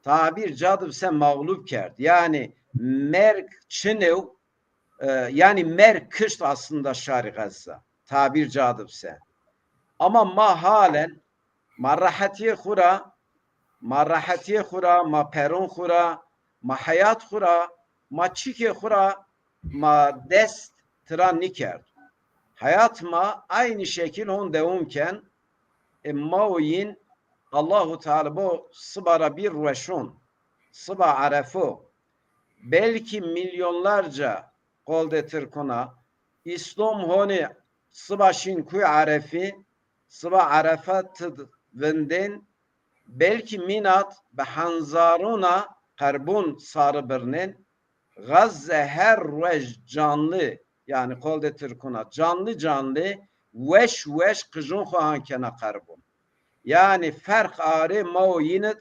tabîr ca di bise, mağlup kerd. Yanî merg çinew, e, yanî merg kişt aslında şarî Gazze. Tabîr ca di bise. Ama ma halen, ma rehetîyê xwu ra, ma rehetîyê xwu ra, ma peron xwu ra, ma heyat xwu ra, ma çîkê xwu ra, ma dest tira nîkerd. Heyat ma aynî şekil hon dewom ken. E, ma û yîn Allahu Teala bo siba ra bî rueşon, siba Erefo. Belkî milyonlarca, qol de tirkuna, Îslom honî siba şîn kuy Erefî, siba Erefa tid vindên, belkî mînat bi henzarûna qerbûn sari birnên. Gazze her ruej canlî, yanî qol de tirkuna, canlî canlî, weş weş qijûn xwu han kena qerbûn. Yanî ferq arê ma û yîn id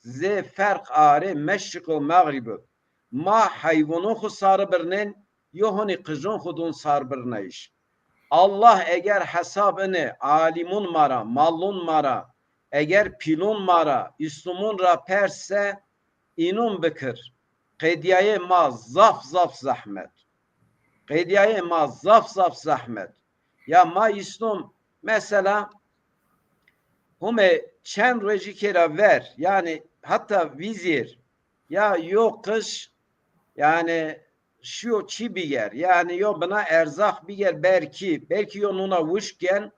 zê ferq arê meşriq û mexrîb id. Ma heywanûn xwu sari birnên, yo honî qijûn xwu dûn sarbirnayîş. Allah eger hesab inê, alîmûn ma ra, mallûn ma ra, eger pîlûn ma ra, îslûmûn ra pers se, înûn bikir. Qedîyayê ma zaf zaf zehmet. Qedîyayê ma zaf zaf zehmet. Ya ma îslûm, mesela, Home çend rojî kê ra ver, yanî heta vîzêr, ya yo qij, yanî şiyo çî bîger, yanî yo bina erzaq bîger, belkî, belkî yo nûna wişk yen,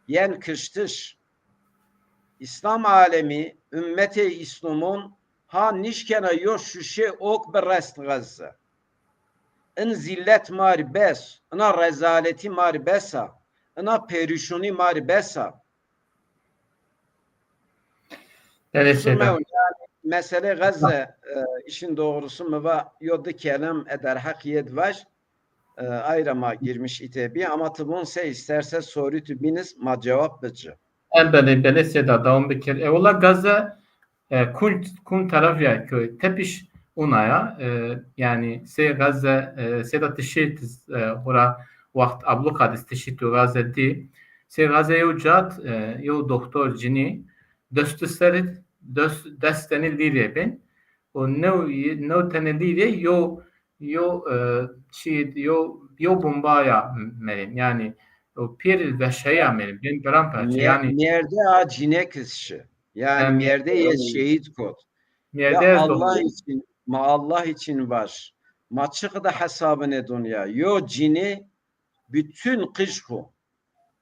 yen kiştiş. Îslam alemî, ummetê Îslomon ha nîşkena yo şuşê ok bi rest Gazze. In zîllet ma rî bes, ina rezaletî ma rî bes a, ina perîşonî ma rî bes a. Belê Seyda. Yanî mesele Gazze, e, işin doğrusu mi va yo di kelam e derheq yê di vaj, e, ay ra ma girmiş îte bî, ama ti von se isterse sorî tu bîniz, ma cewab bid ci. E, belê, belê Seyda, dewam bikir. E, wela Gazze, e, kum, kum taraf ya ki tepiş una ya, e, yanî sey Gazze, e, Seyda tişî, e, xura wext abluqa di tişî tu Gazze dî. Sey Gazze yew cat, e, yew doktor cinî, dest û serî, dest, dest tenî lîrê bên. Û new, new tenî lîrê yo, yo, e, çî, yo, yo bombaya merên. Yanî o pêr veşeya merên. Bên peramparça. Mê-, yanî mêrde a cînek iz şi. Yanî mêrde yê şehîd kot. Mêrde ya Allah için, ma Allah için vaj. Ma çiqide hesabine dunya. Yo cini bütün qij xu,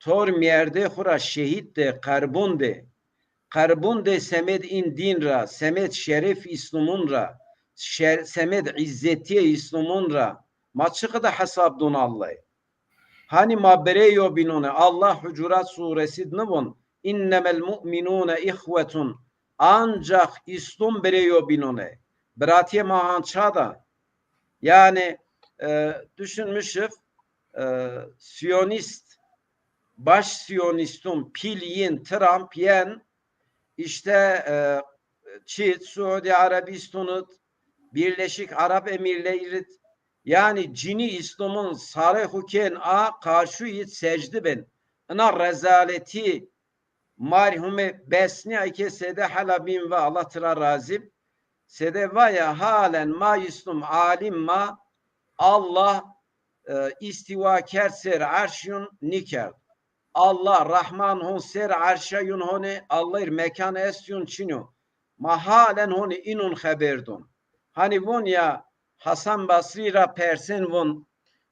tor mierdê xu ra şehîd de, qerbun de. Qerbun de semed in din ra, semed şeref Îslumun ra, şer-, semed îzzetiyê Îslumun ra. Ma çiqide hesab dun Allay? Hani ma birê yo bînone. Allah Hucurat suresi di nivon, "İnnemel mu'minune ihwetun." Ancak Îslum birê yo bînone. Biratiyê ma hança da. Yani, e, düşünmüşüv, e, Siyonist, baş Siyonistun pîl yin Trump yen işte, e, çit Suudi Arabistunut, Birleşik Arap Emirleri'd, yani cini Îslumun sarê xu kên a, qarşu yit secdi bin. Ina rezaleti marhume bes nîya ke sede hela bîn va, Allah tira razî. Sede va ya halen ma Îslum alim ma, Allah, e, îstîwa kerd ser erş yun nîkerd. Allah Rahman hon ser erşa yun hone, Allah ir mekan est yun çinyo. Ma halen hone inun xeber dun. Hani von ya Hasan Basrî ra persen von,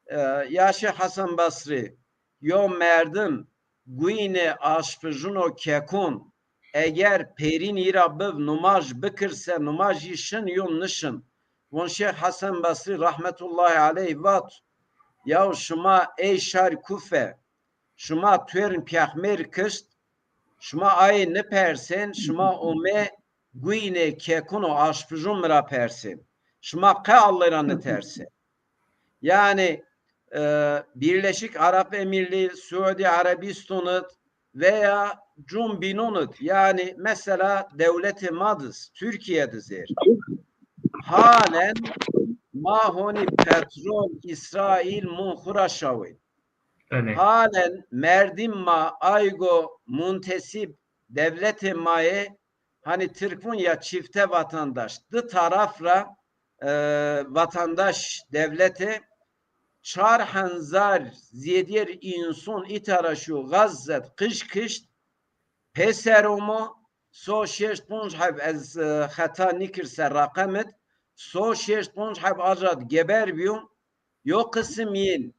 e, ya Şêx Hasan Basrî, yo merdim guynê aşpijuno kekun, eger pêrîn yi ra biv numaj bikirse, numaj yi şin yon nişin? Von Şêx Hasan Basrî rahmetullahi aleyh vat, yaw şima ey şar Kufe, şima tuêrn pêxmêr kişt, şima ayê nipersên, şima ome guynê kekun û aşpijun mi ra persên. Şima qe Allay ra nitersên. Yani, e, Birleşik Arap Emirliği, Suudi Arabistun'u veya cumbinun'u, yani mesela dewletê ma diz, Türkiye diz êr. Halen ma honî petrol İsrail mun xu ra şawên. Belê. Halen merdim ma aygo muntesib dewletê ma yê, hani Tirk vun ya çifte vatandaş, di taraf ra, e, vatandaş dewlete çar henzar zêdyer însun îta ra şû Gazze d qij kişt, pêser omo, so şeşt ponc heb, ez, e, xeta nîkir se raqemid, so şeşt ponc heb aca d geber bîyo, yo qisim yin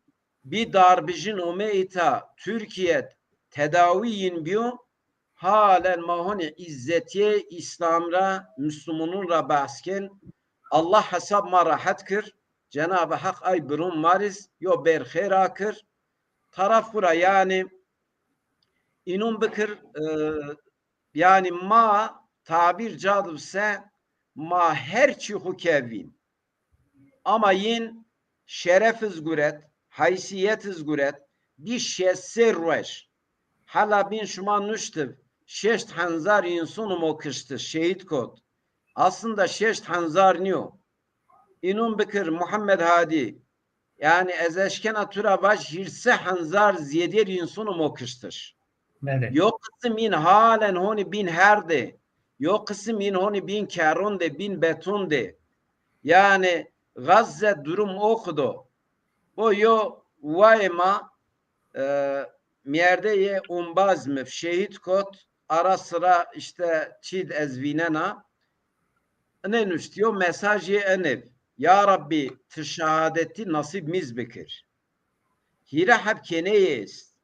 bî darbijin ome îta Tirkîye d tedawî yin bîyo, halen ma honî îzzetiyê Îslam ra, Muslumunun ra behs kên. Allah hesab ma rehet kir. Cenab-ı Hak ay birun ma rîz yo bêr xêr akir. Taraf xu ra yani înun bikir, e, yani ma tabîr ca di bi se ma her çî xu kevîn. Ama yin şeref iz guret, haysiyet iz guret, bî şeşt sê ruej. Hela bîn şima nuştiv, şeşt henzar însun imo kiştiş, şehîd kot. Aslında şeşt henzar nîyo. Înun bikir Muhammed Hadî, yani ez eşkena tu ra vaj hîrsê henzar zêdyer însun imo kiştiş. Belê. Yo qisim yin halen honî bîn her de. Yo qisim yin honî bîn kerrun de, bîn betun de. Yani Gazze durum o xudo. O yo wayê ma, e, mierdeyê umbaz mi şehîd kot. Ara sıra işte çîd ez vînena. Ine nuştiyo mesajê ene. Ya Rabbî, ti şehadetî nasîb miz bikir. Hîre heb keneyê est.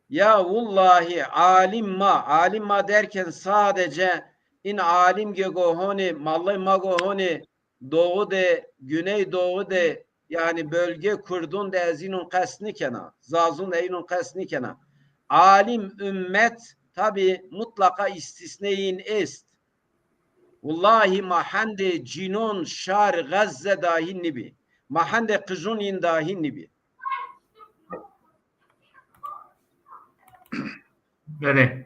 Ya wullahi alim ma, alim ma derken sadece in alim ge go honê, mallay ma go honê, doğu de, güneydoğu de, yani bölge Kurdun de ez inun qest nikena, Zazun de inun qest nikena. Alim ümmet tabi mutlaka istisneyin est. Wullahi ma hendê cînon şar Gazze dahî nîbî. Ma hendê qijun yin dahî nîbî. Belê.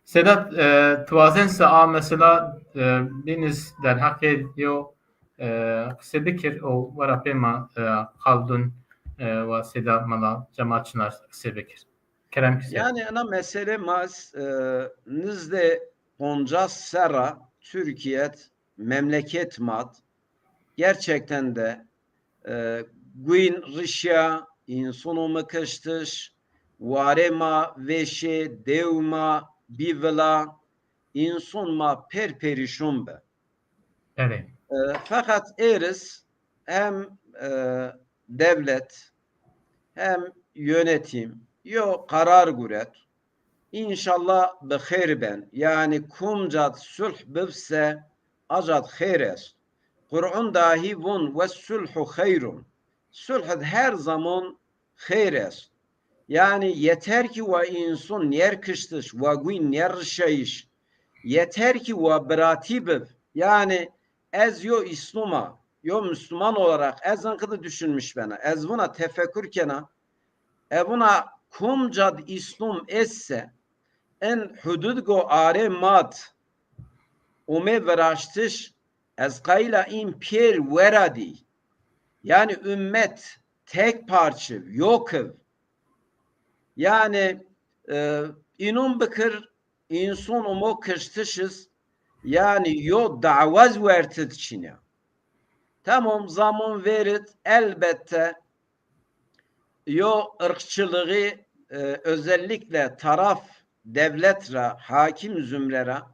Sedat, e, ti wazen se a mesela, e, bîniz derheqê yo, e, qise bikir û wera pê ma, e, qal dun, e, wa Seyda Mela Cemal Çinar qise bikir. Kerem ki. Yani ena mesele ma, e, nizdê poncas serra Türkiye d, memleket ma d, gerçekten de, e, guyn rişya, însun ome kiştiş, warê ma vêşê, dew ma bî vila, însun ma pêr perîşun bi. Evet. E, feqet êriz hem e, devlet hem yönetim yo karar guret. İnşallah bi xeyr ben. Yani kumcad sulh bibse acad xeyr est. Kur'un dahi vun ve sulhu xeyrun. Sulh her zaman xeyr est. Yani yeter ki wa insun nêr kiştiş, wa guy nêr rişeyiş. Yeter ki wa biratî bib. Yani ez yo Îslûm a, yo Müslüman olarak ez inqidi düşünmüş bena. Ez vuna tefekkür kena. E vuna kumcad Îslûm esse, in hudud go arê mad, umê viraştiş, ez qayîl a în pêr wera dî. Yani ümmet tek parçiv, yokiv. Yani e, inun bikir, insun umo kiştiş iz, yani yo dawaz wertid çin ya. Tamam, zaman verid, elbette yo ırkçılığı e, özellikle taraf devlet ra, hakim zümre ra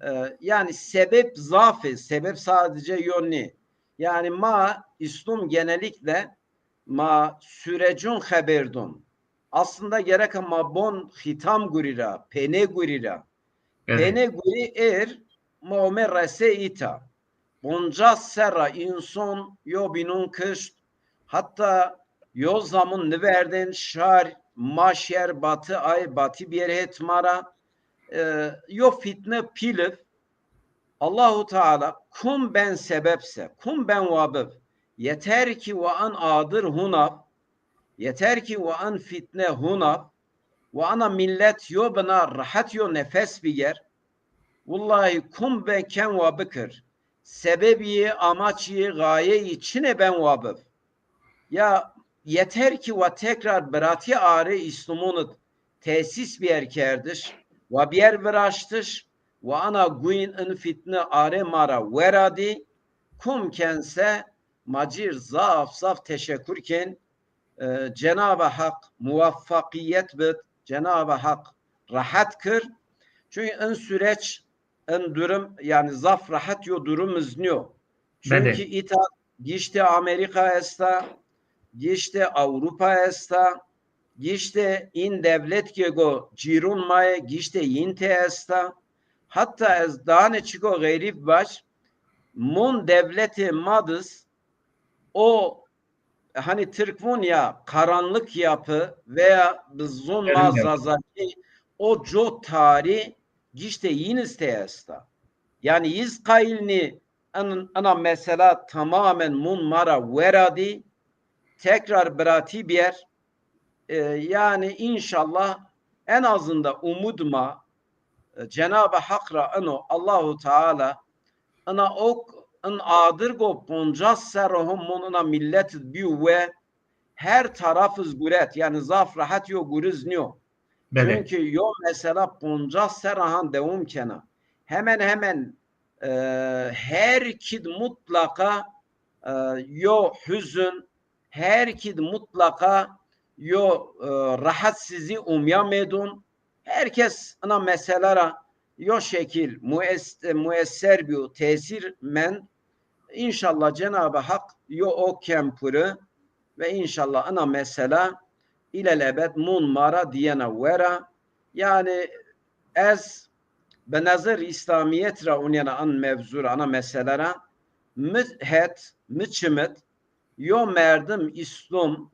e, yani sebep zaf ê, sebep sadece yo nî. Yani ma Îslûm genellikle ma sürecun xeberdun. Aslında gereka ma bon xîtam gurî ra, pênê gurî ra. Evet. Pênê gurî êr ma ome rese îta. Poncas serra inson yo bînun kişt. Hatta yo zamun niverdên şar, ma şer batı, ay batı bir het ma ra. E, yo fitne pîliv. Allahu Teala kum ben sebepse, kum ben wabib, yeter ki wa an adir hunav, yeter ki wa an fitne hunav, wa ana millet yo bina rahat yo nefes biger. Wullahi kum ben ken wa bikir. Sebebi yi, amaç yi, gaye yi çine ben wabib. Ya yeter ki wa tekrar biratî arê Îslûmûn id tesîs bîyer kerdiş, wa bîyer viraştiş, wa ana guyn in fitni arê ma ra wera dî, kum ken se ma cîr zaf zaf teşekur kên. E, Cenab-ı Hak muvaffaqiyet bid, Cenab-ı Hak rahat kir. Çünkü in süreç, in durum, yani zaf rahat yo durum iz nîyo. Çünkü îta giştê Amerika esta, giştê Avrupa esta, giştê în devlet ke go cîrun ma yê, giştê yin tê esta. Hatta ez dane çiko xerîb vaj, mun devletê ma diz o hani Tirk vun ya karanlık yapı veya bi zun ma Zazakî o co tarî giştê yin iz tê esta. Yani yiz qayîl nî in, ina mesela tamamen mun ma ra wera dî, tekrar biratî bîyer. E, yani inşallah en azında umud ma, e, Cenab-ı Hak ra ino, Allahu Teala ina ok in adir go poncas serro hom mun ina millet id bîyo we her taraf iz guret, yani zaf rahat yo guriz nîyo. Çünkü yo mesela poncas serra han dewum kena. Hemen hemen e, her kid mutlaka e, yo huzun, her kid mutlaka yo e, rahatsizî umya medun. Herkes ina mesela ra yo şekil mues-, muesser bîyo, tesîr mend. İnşallah Cenab-ı Hak yo o kempuri ve inşallah ina mesela ilelebed mun ma ra diyena wera. Yani ez bi nezir İslamiyet ra unyena an mevzu ra, ana mesele ra, mi het, mi çimit, yo merdim Îslûm,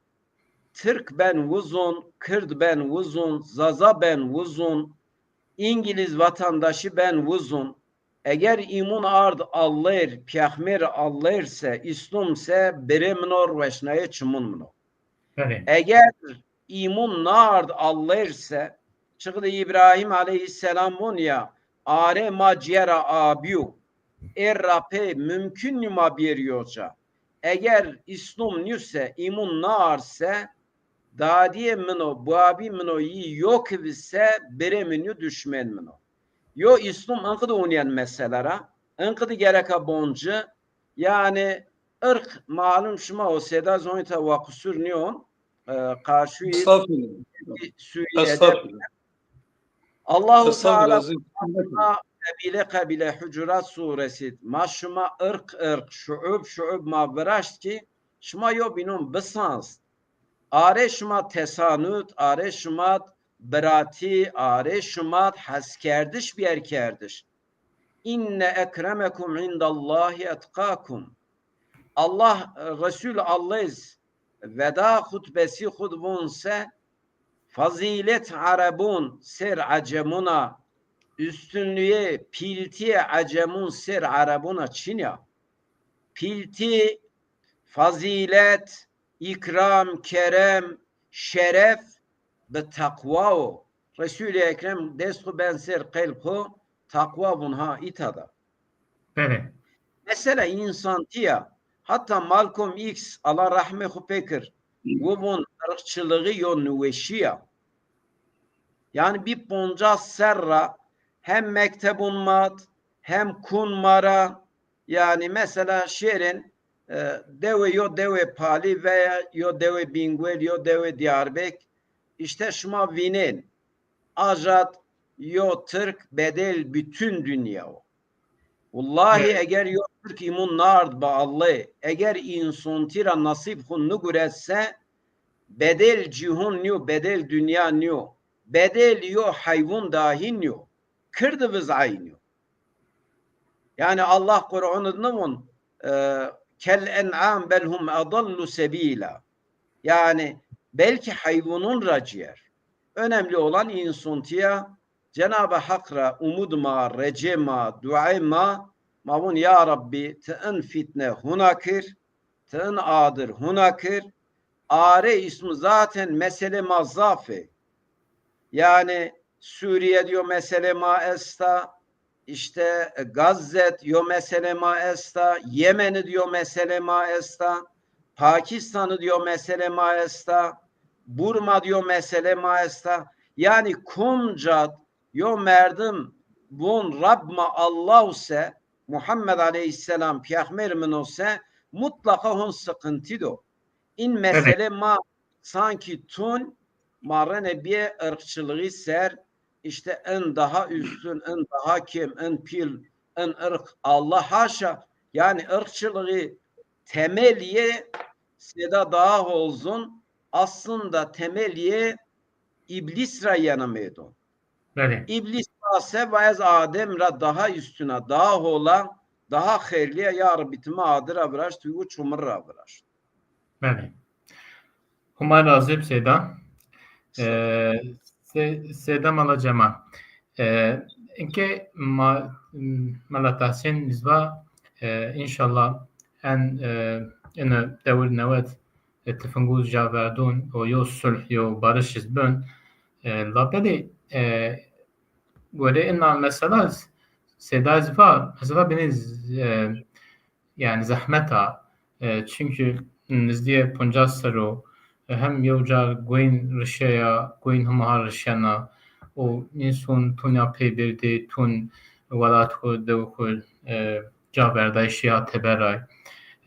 Tirk ben wuzun, Kird ben wuzun, Zaza ben wuzun, İngiliz vatandaşı ben wuzun. Eger îmun ard Allêr, pîyaxmêr Allêr se, Îslûm se, birê min o, rueşnayê çimun min o. Eger îmun nard Allêr se, çiqdê Îbrahîm aleyhîsselam vun ya, arê ma cîyera abî yo. Êr ra pê mumkun nî ma bîyerî yo ca. Eger Îslûm nîyo se, îmun nard se, dadîyê min o, babî min o, yî yo ki vi se, birê min yo, duşmen min o. Yo Îslûm inqidi unyen mesela ra, inqidi gereka bon ci, yani ırk malum şima o, seda zonî ta wa qusur nîyon, e, qarşuyî Sûrîye. Estağfurullah. Allahu Teala qebîle qebîle Hucurat suresî d. Ma şima irq irq, şuub şuub ma viraşt kî şima yobînon bisans. Arê şima tesanut, arê şima d biratî, arê şima d heskerdiş bîyer kerdiş. Înne ekremekum îndallahi etqakum. Allah, Resul Allah z veda xutbesî xu d von se, fazîlet Erebun ser Ecemuna, üstünlüğü, pîltîyê Ecemun ser Erebuna çin ya. Pîltî, fazîlet, îkram, kerem, şeref bi teqwa o. Resûlî Ekrem dest xu ben ser qelb xu, teqwa vun ha îta da. Belê. Mesela însantî ya. Hatta Malcolm X, Allah rehmê xu pê kir, wu vun, ırkçılığı yo nüweşî ya. Yani bir poncas serra hem mektebun ma d, hem kun ma ra, yani mesela şêrên, e, dewê yo dewê Palî veya yo dewê Bîngwel, yo dewê Diyarbek, işte şima vînên, ajat yo Tirk bedel bütün dünya o. Wellahî, evet, eger yo Tirk îmun nard bi Allê, eger însontî ra nasîb xu niguret se, bedel cîhun nîyo, bedel dinya nîyo, bedel yo heywun dahî nîyo. Kirdi viz eynî yo. Yani Allah Qur'an id nivun, e, "Kel en'am bel hum adallu sebîla." Yani belki heywunun ra cîyer. Önemli olan însontî ya. Cenab-ı Hak ra umud ma, recê ma, duayê ma, ma vun ya Rabbî ti in fîtne huna kir, ti in adir huna kir, arê îsm zaten mesele ma zaf ê. Yani Suriye d yo mesele ma esta, işte Gazze d yo mesele ma esta, Yemen d yo mesele ma esta, Pakistan d yo mesele ma esta, Burma d yo mesele ma esta. Yani kumca d yo merdim vun Rab ma Allah se, Muhammed aleyhisselam peyxmer min o se, mutlaka hon sıkıntı do. In mesele ma sanki tun, ma rene bîye ırkçılığı ser, işte in daha üstün, in daha kim, in pîl, in ırk, Allah haşa. Yani ırkçılığı temeliye seda daha olsun, aslında temeliye İblis ra yena meydon. Belê. Îblîs va se va ez Adem ra daha üstüna, daha hola, daha xeyrlîya, ya Rabbî ti mi adir ra viraşt, û çumir ra viraşt. Belê. Huma razî b Seyda. Sağ ol. E, Se-, Seyda Mala Cemal. E, inke ma, Mela Tahsîn iz va, e, înşallah en, e, ene dewir newet e, tifingû ca verdûn û yo sulh, yo barış iz bin. E, labelê, e, gorê ina mesela z-, Seyda zî va, mesela binê z-, e, yani zehmet a, e, çünkü nizdîyê poncas serr o, e, hem yew car goyn rişeya, goyn hima ha rişena û înson tun ya pey berdê, tun welat xwu, dew xwu, e, ca verdayîşî ya teber ay.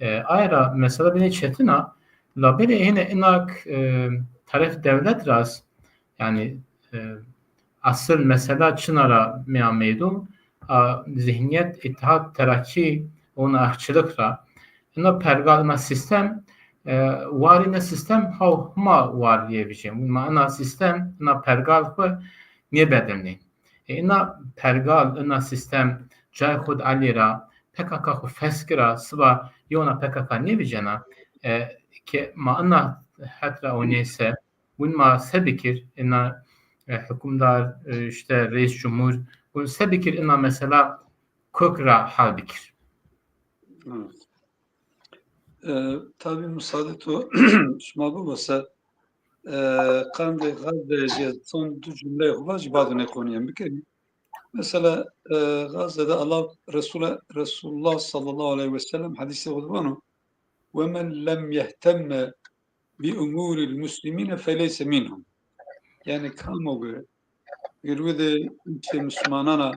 E, aye ra mesela binê çetin a, labelê hêne inak, e, taref dewlet ra z, yani, e, asıl mesela çina ra mîya meydo, a, zihniyet, İttihat Terakî, ona ırkçılık ra. Ina pergal, ina sistem, e, war ina sistem haw hima war yê vijên. Ma ina sistem, ina pergal xwu nêbedilnên. E, ina pergal, ina sistem cay xwu d elî ra, P K K xwu fesk ra, siba yewna P K K nêvijena, e, ke ma ina het ra oynê se, win ma se bikir, ina, e, hukimdar, e, işte reis cumhur, win se bikir ina mesela kök ra hal bikir. Evet. E, tabî musaade to şima bibo se, e, qandê Gazze jî son du cumleyê xo vajî, bado nê qonî em bikerî. Mesela, e, Gazze de Allah Resulü, Resulullah sallallahu aleyhi ve sellem hadîsê xo de vano, "Ve men lem yehtemme bi umuril muslimine feleyse minhum." Yani kamo ki girwi de işte Müslümanana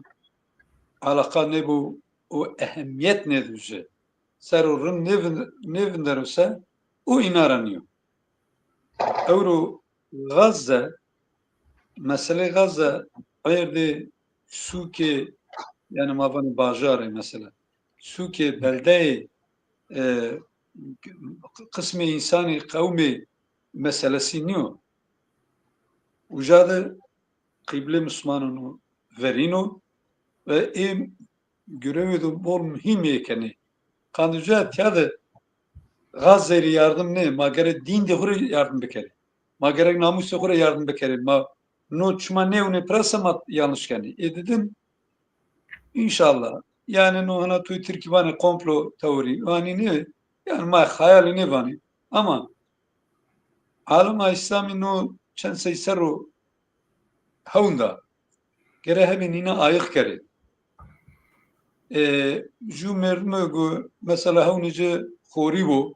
alaka nêbo û ehemmiyet nêdo ci, ser o rind nêvin-, nêvindero se, o ina ra nîyo. Ewro Gazze, meselê Gazze erdê sûkê Yanî ma vanê bajarê mesela. Sûkê, beldeyê, e, qismê însanî, qewmê meselesî nîyo. Uca de qîblê muslimanan o, verîn o ve ê girewê de bol muhîm ê kenê. Qandê uca tiya de Gazze rê yardim nê, ma gerek dîndê xo rê yardim bikerê. Ma gerek namûsê xo rê yardim bikerê. Ma no çima nêewnê pira se ma yanlış kenê. Ê didin, înşallah. Yanî no hina tu Tirkî vanê komplo teorî. Anî nê, yanî ma xeyalî nêvanê. Ama alema Îslamî no çend sey serr o hewn da. Gere hebî nîne ayix kerê. E, ju merdime go mesela hewnê ci xorî bo,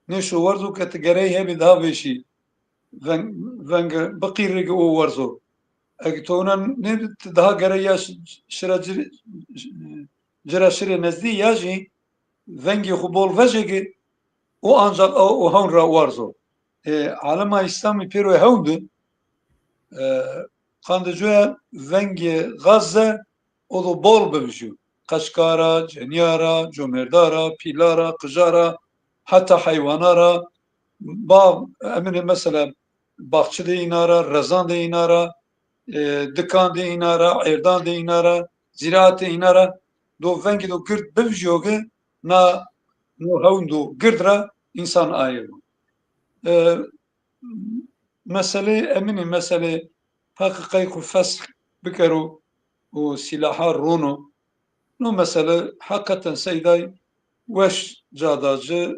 nêşo werzo ke ti gerey hebî daha vêşî veng-, venge biqîrê ke o werzo. Eke to wina nêbi, ti daha gerey ya şi-, şira ci-, cira şirê nezdî ya jî vengê xo bol vejê ke o ancak o, o hewn ra werzo. E, alema Îslamî pêro hewn di, e, qandê cuya vengê Gazze o do bol bivijîyo. Qeçka ra, cenîya ra, comêrda ra, pîla ra, qija ra, heta heywana ra, ba-, eminê mesela baxçidê îna ra, rezandê îna ra, e, dikandê îna ra, êrdandê îna ra, zîraatê îna ra do vengê do gird bivijîyo ke na no hewn do gird ra însan aye bo. E, meselê eminî, meselê Heqî qey xo fesh bikero û sîlaha rono. No mesele heqîqeten seyday weş ca da ci,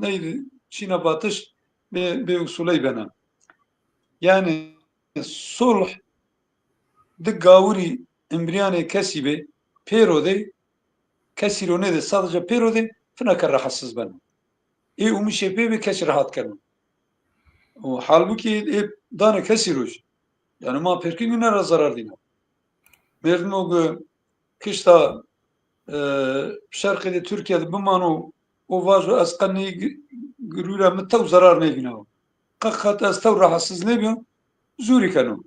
ney çîna vatiş bê, bê usuley bena. Yanî sulh di gawirî imrîyanê kesî bê, pêro de, kesî ro nêdê, sadece pêro de fina ke rahatsiz beno. Ê umîşê pê bê kes rahat keno. O halbukî ê danê kesî ro jî. Yanî ma pêrkî nîne ra zerar dîna. Merdimo ke kişta, e, şerqê de Tirkîya de bimano, o vajo ez qe ney gi-, girû ra mi tew zerar nêvînawo. Qe qet ez tew rahatsiz nêbîyo, zûrî keno.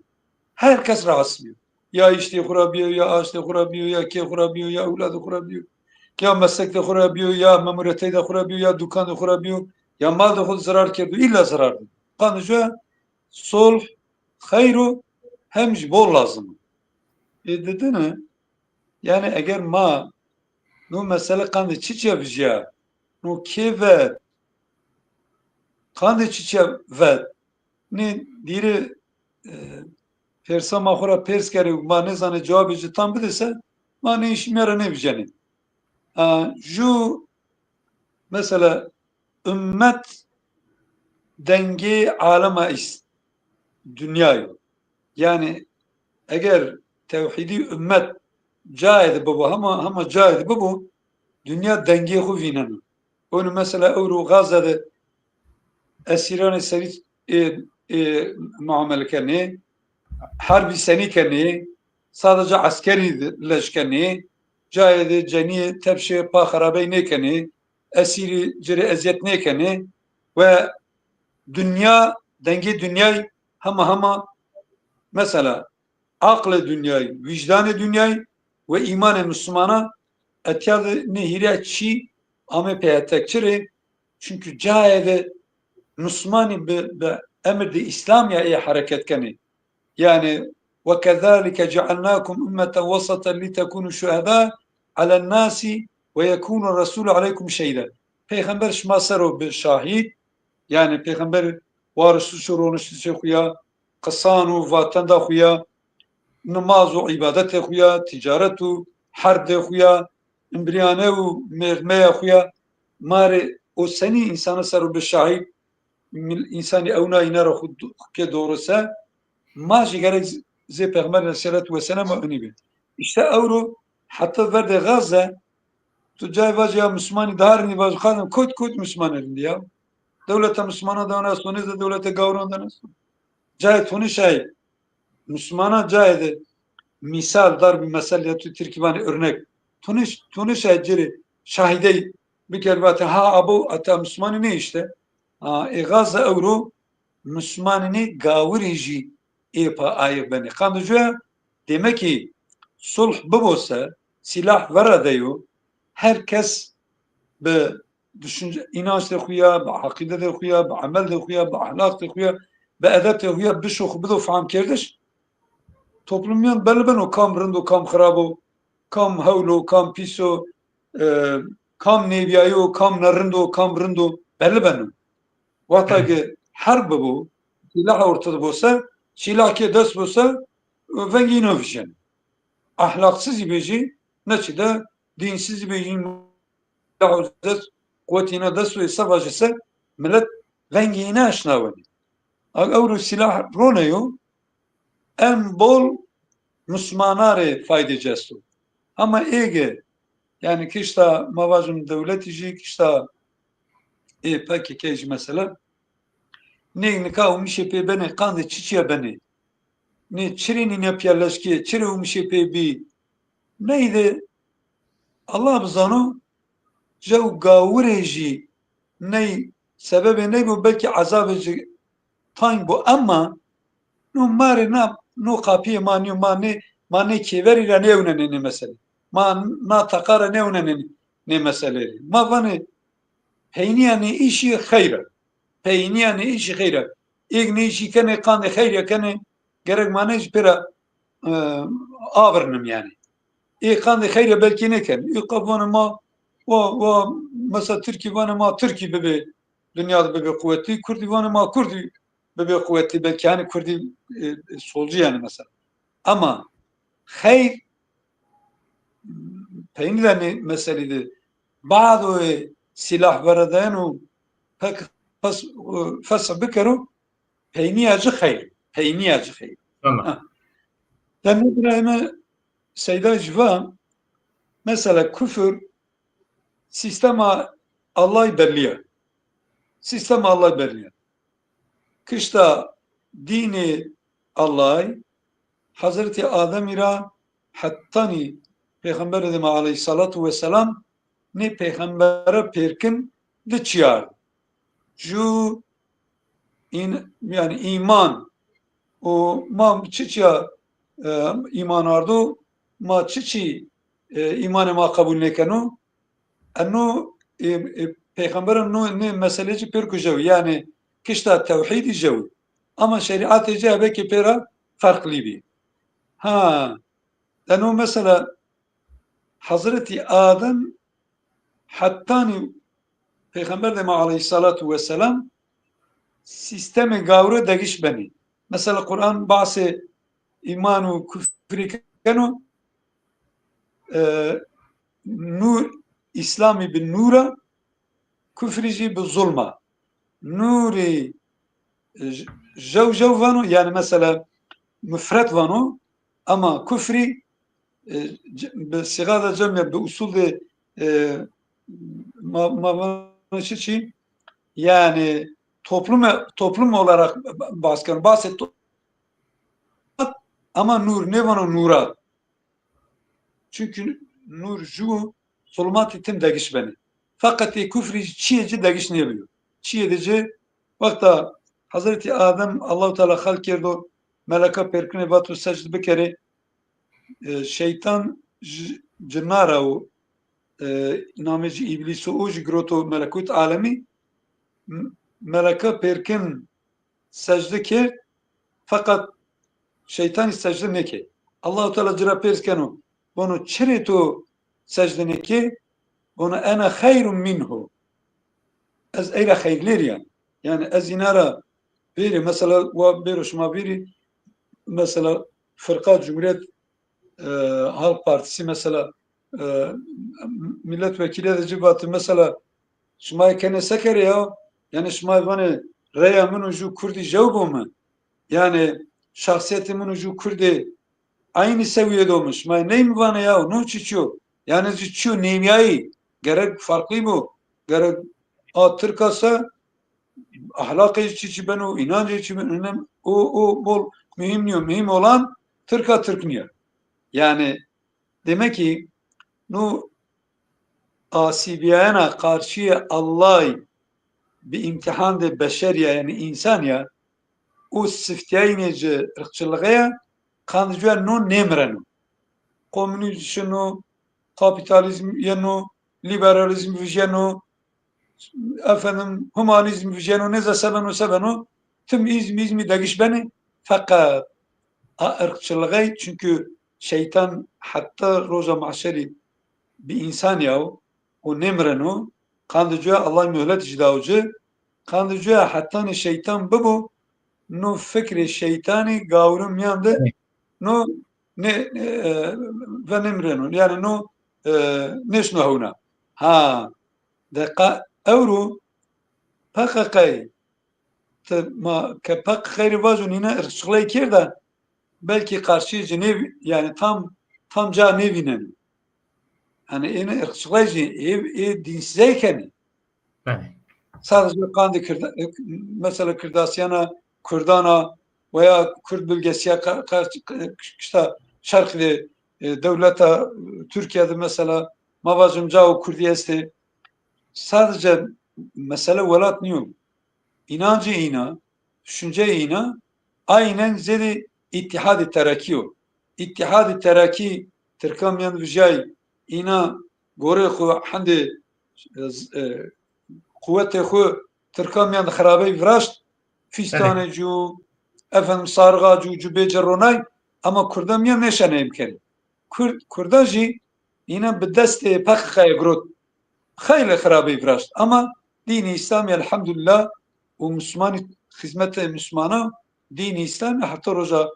Her kes rahatsiz bîyo. Ya îştê xo ra bîyo, ya aştê xo ra bîyo, ya kê xo ra bîyo, ya ewladê xo ra bîyo, ya meslekdê xo ra bîyo, ya memûreteyda xo ra bîyo, ya dukandê xo ra bîyo, ya maldê xo de zerar kerdo, îlla zerar dî. Qandê cuya sulh xeyr o, hem jî bol lazim o. Ê didine, yanî eger ma no mesele qandê çiçîya vijîya, no kê vet, qandê çiçîya vet, nê dîrê, e, persa ma xo ra pers kerê, ma nêzanê cewabê ci tam bidê se, ma nê îşî mîya ra nêvicenê. A, ju mesela ummet dengê alema îs-, dinya yo. Yanî eger tewhîdî ummet cayê de bibo, hema, hema cayê de bibo, dinya dengê xo vîneno. Onu mesela ewro Gazze de esîranê serî, ê, ê, muamele kenê, herbî senî kenê, sadece eskerî de lej kenê, cayê de cenîyê tepşê pa xerabey nêkenê, esîrî ci rê ezîyet nêkenê ve dinya, dengê dinyay hema hema mesela aqlê dinyay, wîcdanê dinyay ve îmanê muslimana etya de nê hîrê çî amê peyhetek. Çi rê? Çunkî cayê de muslimanî bi, bi emir de Îslamîya ê hereket kenê. Yanî, "Ve kezalike cealnakum ummeten waseten litekunu şuheda alen nasi ve yekunu resulu aleykum şehîda." Peyxember şima ser o bi şahîd, yanî Peyxember wariştişê roniştişê xo ya, qisan û vatenda xo ya, nimaz û îbadetê xo ya, tîcaret û herdê xo ya, imbrîyane û mêrdmeya xo ya, ma rê o senî însana ser o bi şahîd, mil-, însanî ewna îna ra xo do-, xo kê doğru se, ma jî gerek z-, zê Pêxember aleyhîsselatu wesselam a inî bê. Îşte ewro heta verdê Gazze, tu cayê vajî ya Muslimanî daha rindî vajî, qadin kot kot Muslimanî rindî ya. Dewleta Muslimana de ona sonê de dewleta gawiran de ona sonê. Cayê to nêşayê Muslimana cayê de mîsal dar bi mesel ya tu Tirkî vanê örnek. To nêş-, to nêşayê ci rê şahîdey biker vatê ha abo ata Muslimanî nê îşte. A, ê Gazze ewro Muslimanî nê gawirî jî ê pa ayîx benê. Qandê cuya demek ki sulh bibo se, sîlah vera de yo, her kes bi düşünce, înanc de xo ya, bi eqîde de xo ya, bi emel de xo ya, bi ehlaq de xo ya, bi edeb de xo ya, bişo xo bido fehm kerdiş, toplum mîyan belli beno kam rind o, kam xirab o, kam hewl o, kam pîs o, e, kam nêvîyayî yo, kam nerind o, kam rind o, belli beno. Wexta ke herb bibo, sîlah orte de bo se, sîlah ke dest bo se, vengê înan vijyeno. Ehlaqsizî bê jî, neçî de, dînsizî bê jî, sîlah dest, quwetê înan dest o, ê se vajî se, milet vengê înan eşnawenê. Ag ewro sîlah roneyo, en bol muslimana rê faydê ci esto. Hema êge, yanî kişta ma vajim dewletî jî, kişta ê P K K jî mesela, nê nika umîşê pê benê, qandê çiçîya benê? Nê çirê nîne pîya leşkê, çirê umîşê pê bî? Ney de Allah bizano, jew gawirê jî ney sebebê ney bo, belkî ezabê ci tayîn bo, ema no ma rê na, no qapîyê ma nîyo, ma nê, ma nê kêverî ra nêewnenê nê meselê. Ma na teqa ra nêewnenê nê meselê rê. Ma vanê peynîya nê îşî xeyr a. Peynîya nê îşî xeyr a. Êg nê îşî kenê, qandê xeyrîya kenê, gerek ma nê jî pê ra, e, avirnim yanî. Ê qandê xeyrîya belkî nêkenê. Ê qe vanê ma, wa, wa, mesela Tirkî vanê ma Tirkî bibê, dinya de bibê quwetî, Kurdî vanê ma Kurdî bibê quwetî, belkî hanî Kurdî, e, e, solcî yanî mesela. Ema xeyr peynî de nê meselî de bado ê sîlah veredayeno, pek fes-, e, fesih bikero, peynîya ci xeyr, peynîya ci xeyr. Tamam. Ha. De nê birayê mi Seyda jî va, mesela kufir sîstema Allahî bellî ya. Sîstema Allahî bellî ya. Kişta dînê Allahî, Hezretî Ademî ra hetanî Pêxemberê de ma aleyhîsselatu wesselam, nê pêxembere pêrkin di çîyar. Ju în-, yanî îman û ma çiçîya, e, îman ardo, ma çiçî, e, îmanê ma qebul nêkeno? Eno, e, e, pêxembera no, nê meselê ci pêrko jew, yanî kişta tewhîdî jew. Ama şerîatê ci ebe ke pê ra ferqlî bî. Ha, eno mesela Hezretî Adem hetanî Pêxember de ma aleyhîsselatu wesselam sîstemê gawre degiş benî. Mesela Quran bahsê îman û kufrî keno, e, nûr, Îslamî bi nûr a, kufrî jî bi zulm a. Nûrî, e, j-, jew jew vano, yanî mesela mufret vano, ama kufrî, e, c-, bi sîxa de cem ya, bi usul de, e, ma, ma vano çi çi? Yanî toplum, toplum olarak bahs keno. Bahsê to-, ama nûr, nêvano nûra. Çunkî nûr ju zulmatî tim degiş benê. Feqet ê kufrî çîyê ci degiş nêbîyo. Çîyê de ci wexta Hezretî Adem Allahu Teala xelq kerdo, meleka pêrkinê vato secde bikerê. E, şeytan ji-, cina ra û, e, namê ci Îblîs o, o jî giroto melekut alemî. M-, meleka pêrkin secde kerd, feqet şeytanî secde nêkerd. Allahu Teala ci ra pers keno, vano, çirê to secde nêkê? Vano, ene xeyrun minhu. Ez ey ra xeyrlêrî ya. Yanî ez îna ra bêrî, mesela, wa bêro şima bîrî, mesela, firqa Cumhuriyet, e, Halk Partisi, mesela, e, milletvekîlê de ci vatî, mesela, şima yê kenê sekerê ya? Yanî şima yê vanê reya min û ju kurdî jew bo mi? Yanî şexsîyetê min û ju kurdî eynî sewîye do mi? Şima yê ney mi vanê ya? No çiçî yo? Yanî ci çîyo nêvîyayî, gerek farklî bo. Gerek a tirka se, ehlaqê çiçî beno, înancê çi beno, o, o bol muhîm nîyo. Muhîm olan tirka tirk nîya. Yanî demek ki no asîbîyayena qarşîyê Allahî bi îmtîhandê beşerî ya, yanî însanî ya, û siftîyayînê ci irqçilixê ya, qandê cuya no nêmireno. Qomînîzm şino, kapitalizm yeno, liberalizm vijyeno, efendim, humanizm vijyeno, nêze se beno, se beno, tim îzm, îzmî degiş benê, feqet a irqçilixey, çünkü şeytan hetta roja mahşerî bi însanî yaw û nêmireno, qandê cuya Allah muhlet jî dawo ci, qandê cuya hetanî şeytan bibo, no fikrê şeytanî gawri miyan de, no nê, e, venêmireno. Yanî no, e, nêşno hewna. Ha, deqa ewro P K K'yê, ti ma ke P K K'yê rê vajo nîna irqçixley kêrda, belkî qarşîyê ci nêvî-, yanî tam, tam ca nêvîneno. Yanî êne irqçixley jî ê, ê dînsizey kenê. Belê. Sadece qandê Kirda-, mesela Kirdasiyana, Kurdana veya Kurd bilgesiya ka-, ka-, kişta şerq de, e, dewleta, e, Türkiye de mesela ma vajim cao Kurdî estê. Sadece mesele welat nîyo. Înancê îna, düşünceyê îna, aynen zêdê Îttîhadê Terakî yo. Îttîhadê Terakî Tirkan mîyan vijyayî, îna gorê xwu hendê, e, quwetê xwu Tirkan mîyan de xirabey viraşt, fîstanê cu, efendim, sarixa cu, cubê ci ronay, ama Kurdan mîyan nêşenê êm kenê. Kurd, Kurda jî înan bi destê P K K'yê girot. Xeylê xirabî viraşt. Ama dînê Îslamî elhamdulillah û Muslimanî, xizmetê Muslimana, dînê Îslamî heta roja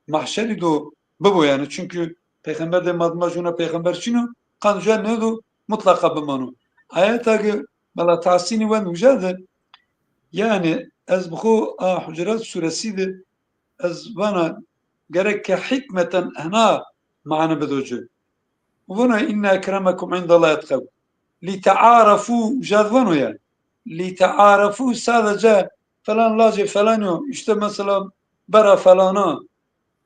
mahşerî do bibo yanî. Çünkü peyxember de madma jûna peyxember çin o, qan jûna nêdo mutlaqa bimano. Ayeta ki bela tahsînî wend uca de, yanî ez bi xo a Hucurat suresî de ez vana gerek ke hikmeten hena mane bido ci. Vana inne ekremekum indallahi etqekum. Litearefû, jad vano ya. Litearefû sadece falan lacê falan yo. İşte mesela bera falana,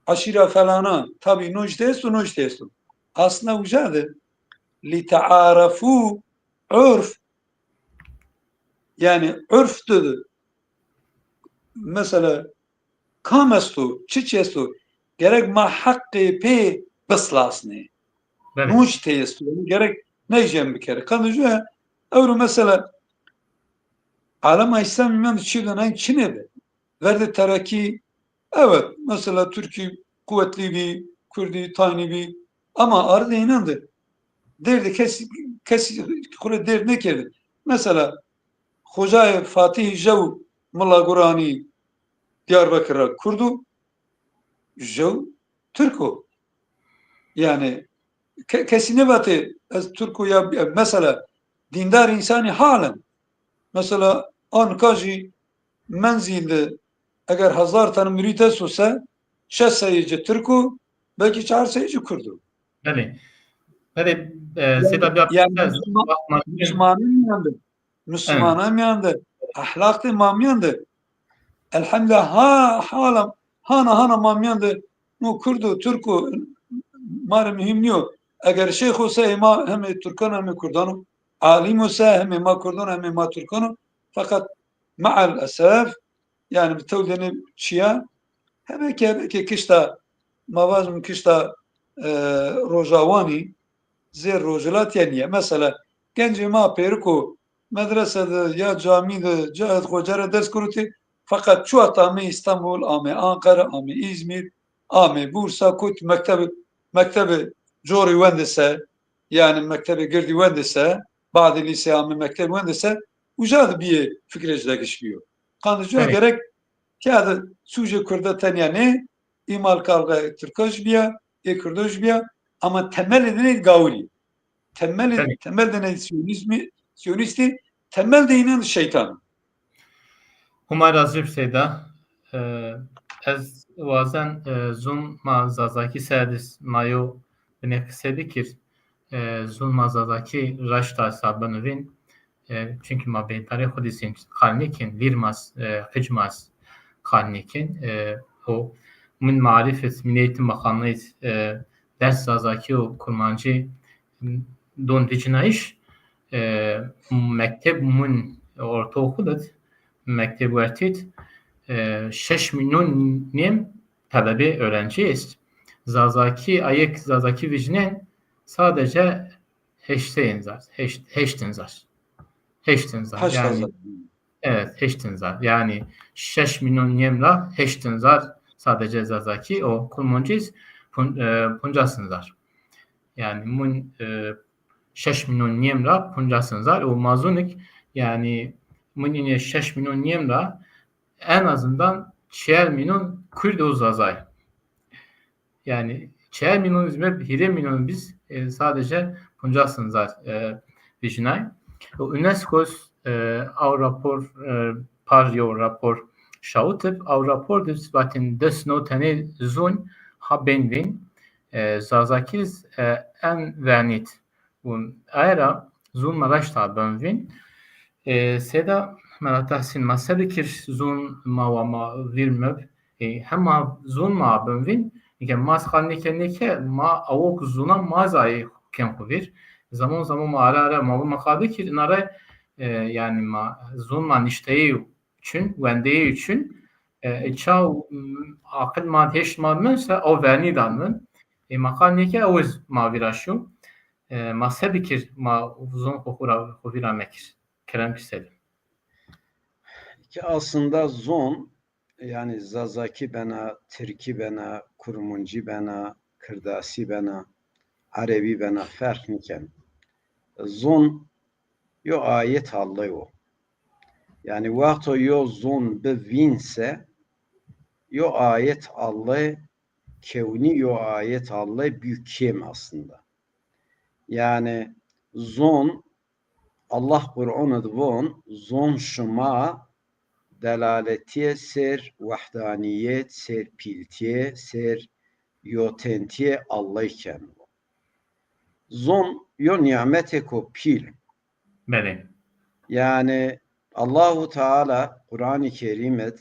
aşîra falana. Tabii no işte esto, no işte esto. Aslında uca de litearefû, urf, yani urf de mesela kam esto, çiç esto, gerek ma heqê pê bislasnê. Belê. Nûc tê esto, yanî gerek neycem bikerê. Qandê jû ewro mesela alema Îslamî mîyan de çî de nay çinê bi. Verdê terakî, evet, mesela Türkî quwetlî bî, Kurdî taynî bî, ama ardê înan de derdê kesî, kesî xwu rê derd nêkerdê. Mesela Xocayê Fatîhî jew Mila Guranî Diyarbekir ra Kurd o, jew Tirk o. Yanî ke-, kesî nêvatê ez Tirk o ya, ya mesela dîndar însanî halen. Mesela anka jî menzîl de eger hezar tane murîd esto se, şeş serî ci Tirk o, belkî çar serî ci Kurd o. Belê. Belê, e, yanî, Seyda, bir yanî Müslüman, Müslümanın yanında Mislimanan mîyan de, ehlaqê ma mîyan de, elhamdulîllah, ha, hala, hana, hana ma mîyan de, no Kurd o, Tirk o, ma rê muhîm nîyo. Eger şeyx o se, hê ma hemê Tirkan o, hemê Kurdan o, alim o se, hemê ma Kurdan o, hemê ma Tirkan o. Feqet meal esef, yanî bi tewldenê çiya, hebe ke, hebe ke kişta, ma vajim kişta, e, Rojawanî, zê rojhilat ya nîye. Mesela, gencê ma pêrik o, medrese de ya camî de, cayê xo ca ra ders girotê, feqet çuwat amê Îstanbul, amê Anqara, amê Îzmîr, amê Bursa, kot mektebê, mektebê corî wende se, yanî mektebê girdî wende se, badê lîse amê mektebê wende se, uca de bîyê fikrê ci degiş bîyo. Qandê cuya gerek pîya de sûcê Kurda tenya nê, îmal kalga Tirka jî bîya, ê Kurda jî bîya, ama temelê de nê gawirî. Temelê, temel de nê Siyonîzmî, Siyonîstî, temel de înan şeytan. Huma razî bi Seyda. E, ez wazen, e, zûn ma Zazakî ser de ma yo binê qisey bikir. E, zûn ma Zazakî raşta sa beno vîn. E, çunkî ma beytarê xo de zî qal nêkên, lîr ma s-, e, qic ma s-, qal nêkên. E, o min marîf iz, min eğitim bakanlığı iz, e, ders Zazakî û Kurmancî don dicnayîş, e, mekteb mun ortaokul id, mekteb wertî id, e, şeş milyon nêm talebe, öğrenci est. Zazakî, ayek Zazakî vijnen sadece heştên zar, heşt, heştên zar. Heştên zar. Heşt hezar. Yani, evet, heştên zar. Yani şeş milyon nîyem ra heştên zar sadece Zazakî, o Kurmancî zî pun-, e, puncasên zar. Yani mun, e, şeş milyon nîyem ra puncasên zar. O ma zûn ke, yani mun înê şeş milyon nîyem ra en azından çar milyon Kurd û Zazay. Yani çar milyon zî mebe, hîrê milyon biz, e, sadece puncasên zar, e, vijnay. O UNESCO, e, aw rapor, e, par yo rapor şawitib, aw rapor de vatên des no tenê zûn ha bên vîn, e, Zazakî zî, e, en vernî d. Û aye ra zûn ma raşta ben vîn. E, seyda Mela Tahsîn, ma se bikir zûn ma wa ma vîr meb. E, hema zûn ma ben vîn. Nîke ma zî qal nêke nêke ma awok zûna ma zî aye ken xwu vîr. Zaman zaman ma ara ara ma ma qal bikir. Ina ra, e, yani ma zûn ma nişteyê çin, wendeyê çin. E, e, çaw, m, aqil ma hêşt ma min se, o vernî dan min. E, ma qal nêke ew zî ma vîra şû. E, ma se bikir, ma zûn xwu xwu ra, xwu vîra mekir. Kerem ki Selim. Ki aslında zûn, yani Zazakî bena, Tirkî bena, Kurmuncî bena, Kirdasî bena, Erebî bena, ferq nîken. Zûn yo ayet Allay o. Yani wexto yo zûn bi vîn se, yo ayet Allay kewnî, yo ayet Allay bî kêm aslında. Yani zûn, Allah Qur'on id von, zûn şima delaletîye ser wehdanîyet, ser pîltîye, ser yotentîye Allay ken. Zûn yo nîmetêko pîl. Belê. Yani Allahu Teala Qur'anî Kerîm id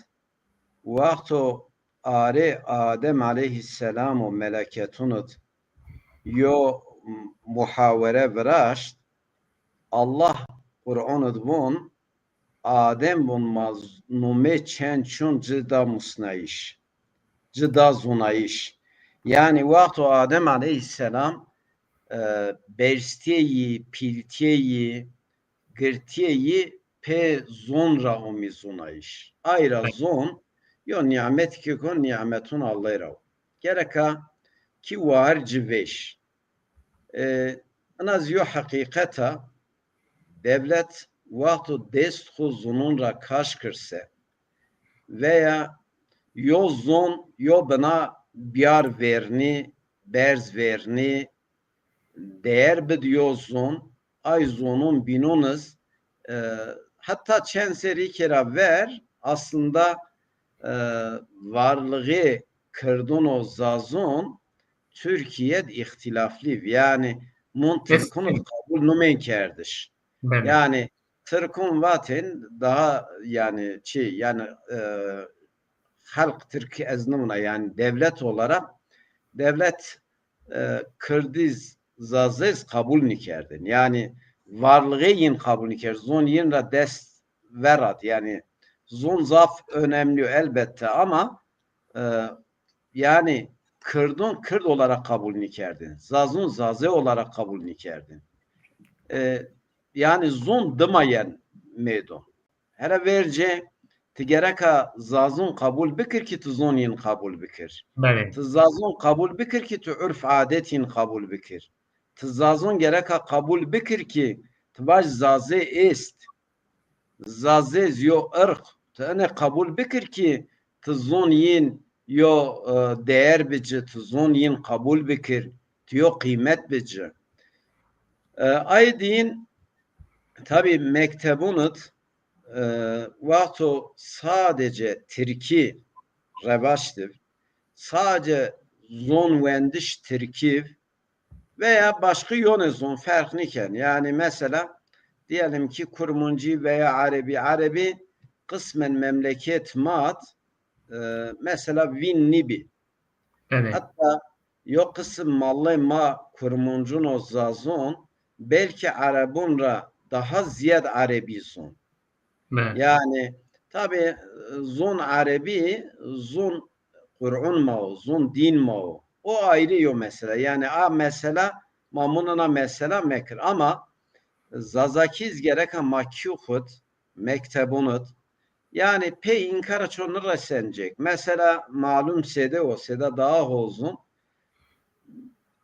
wexto arê Adem aleyhîsselam û meleketun id yo muhawere viraşt, Allah Qur'on id von, Adem von ma z-, numê çend çun ci da musnayîş, ci da zûnayîş. Yani wexto Adem aleyhîsselam, e, berztîyeyî, pîltîyeyî, girtîyeyî pê zûn ra omî zûnayîş. Ay ra zûn yo nîmetêko nîmetun Allay ra wo. Gereka kî war ci vêş. E, ina zî yo heqîqet a, dewlet wexto dest xwu zûnûn ra kaş kir se veya yo zûn yo bina biyar vernî, berz vernî, değer bid yo zûn, ay zûnûn bînûn iz, e, heta çend serî ke ra ver aslında, e, varlığê Kirdûn û Zazûn Tirkîye d îxtîlaflî bi. Yani mun Tirkûn id qebul numên kerdiş. Belê. Yani Tirkûn vatên daha, yani çi, yani, e, xelq Tirk ez nimuna, yani devlet olarak devlet, e, Kirdî z-, Zazê z qebul nîkerdin. Yani varlığê yin qebul nîkerd. Zûn yin ra dest verad. Yani zûn zaf önemli elbette ama, e, yani Kirdûn Kird olarak qebul nîkerdin. Zazûn Zazê olarak qebul nîkerdin. E, yani zûn dima yen meydon. Here vercê ti gereka Zazûn qebul bikir ki ti zûn yin qebul bikir. Belê. Ti Zazûn qebul bikir ki ti urf adet yin qebul bikir. Ti Zazûn gereka qebul bikir ki ti vaj Zazê êst. Zazê zî yo irq. Ti ine qebul bikir ki ti zûn yin yo, e, değer bi ci, ti zûn yin qebul bikir, ti yo qîmet bi ci. E, ay dîn tabî mektebûn id, e, wexto sadece Tirkî revaç di, sadece zûn wendiş Tirkî veya başka yone zûn ferq nîken. Yani mesela diyelim ki Kurmuncî veya Erebî, Erebî qismen memleket ma d, e, mesela vîn nîbî. Evet. Hatta yo qisim mallê ma Kurmuncun û Zazun belki Erebun ra daha ziyad Erebî zun. Evet. Yani tabi zun Erebî, zun Qur'un ma o, zun dîn ma o. O ayrı yo mesele. Yani a mesela ma mûn ina mesela mekir. Ama Zazakî zî gereka ma kî xud, mektebûn id, yanî pê înkara ço niresencêk. Mesela malum sêde o, sêda daha hozun.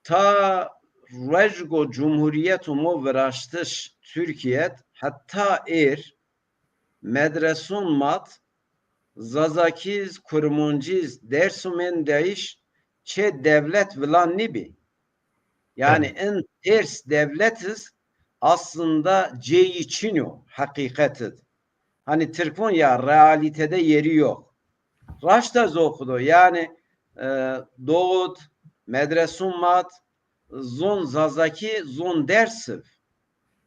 Ta ruej go cumhurîyet ûmo viraştiş Tirkîyet, heta êr medresun mat, Zazakîz, Kurmunciz, Dersumên deyîş çê dewlet vila nîbî. Yanî in ters dewletiz aslında cêyî çin o, heqîqet id. Hani Tirk von ya, realîtede yeri yok. Raşta zoxudo, yanî, e, doğud, medresun mat, zon Zazakî, zon Dersiv,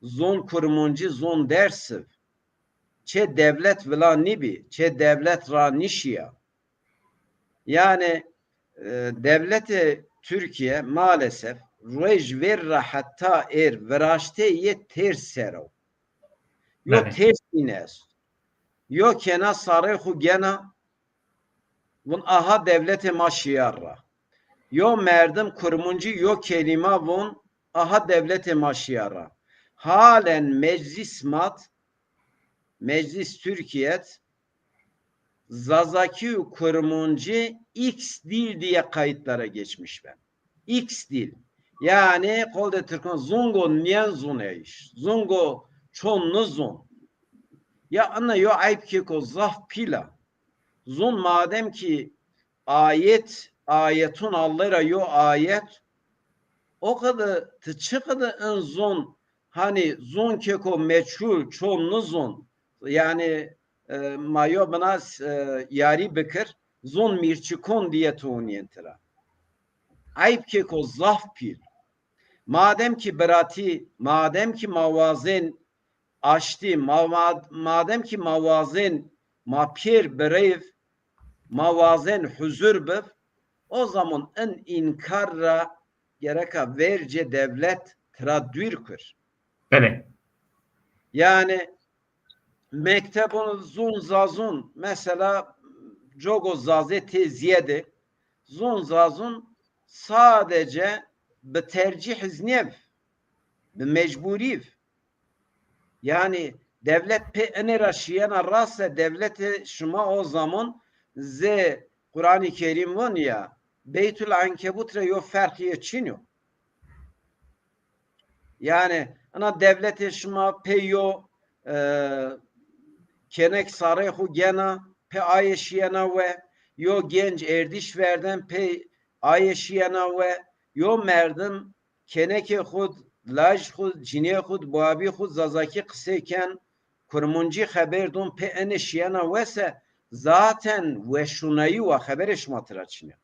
zon Kurmuncî, zon Dersiv. Çê dewlet vila nîbî, çê dewlet ra nîşîya. Yanî, e, dewletê Tirkîye maalesef ruej ver ra heta êr viraştê yê ters ser o. Yo ters îne est. Yo kena sarê xu gena, vun aha dewletê ma şîyar ra. Yo merdim Kurmuncî yo kelîma vun, aha dewletê ma şîyar ra. Halen meclîs mat, meclîs Tirkîyet, Zazakî û Kurmuncî X dil diye kayıtlara geçmiş ben. X dil. Yanî qol de Tirkon zungo nîyen zuneyîş. Zungo çon nizun. Ya ina yo eyb keko zaf pîl a. Zun madem ki ayet, ayetun Allay ra yo ayet, o qede ti çi qede in zun, hani zun keko meçhul, çon nizun. Yanî, e, ma yo bina, e, yarî bikir, zon mîrçikon diye tu unîyen tira. Eyb keko zaf pîl. Madem ki biratî, madem ki ma wazên aştî, ma, ma, madem ki ma wazên ma pêr bireyv, ma wazên huzur biv, o zaman in înkar ra gereka vercê dewlet tira dûr kur. Belê. Yanî mektebun zun zazun, mesela cogo zazê tê ziyede, zun zazun sadece bi tercîh iz nêv, bi mecburî v. Yanî dewlet pê inê ra şîyena ra se dewletê şima o zaman zê Quranî Kerîm vun ya, Beytul Ankebut ra yo ferqîye çin o. Yanî ina dewletê şima pê yo, e, kenek sarê xu gena, pê aye şîyena we, yo genc erdîş verden, pê aye şîyena we, yo merdim kenekê xud, laj xud, cinê xud, babî xud Zazakî qisey ken, Kurmuncî xeber dun, pê enê şîyena we se zaten weşunayî wa xeberê şima tira çin a.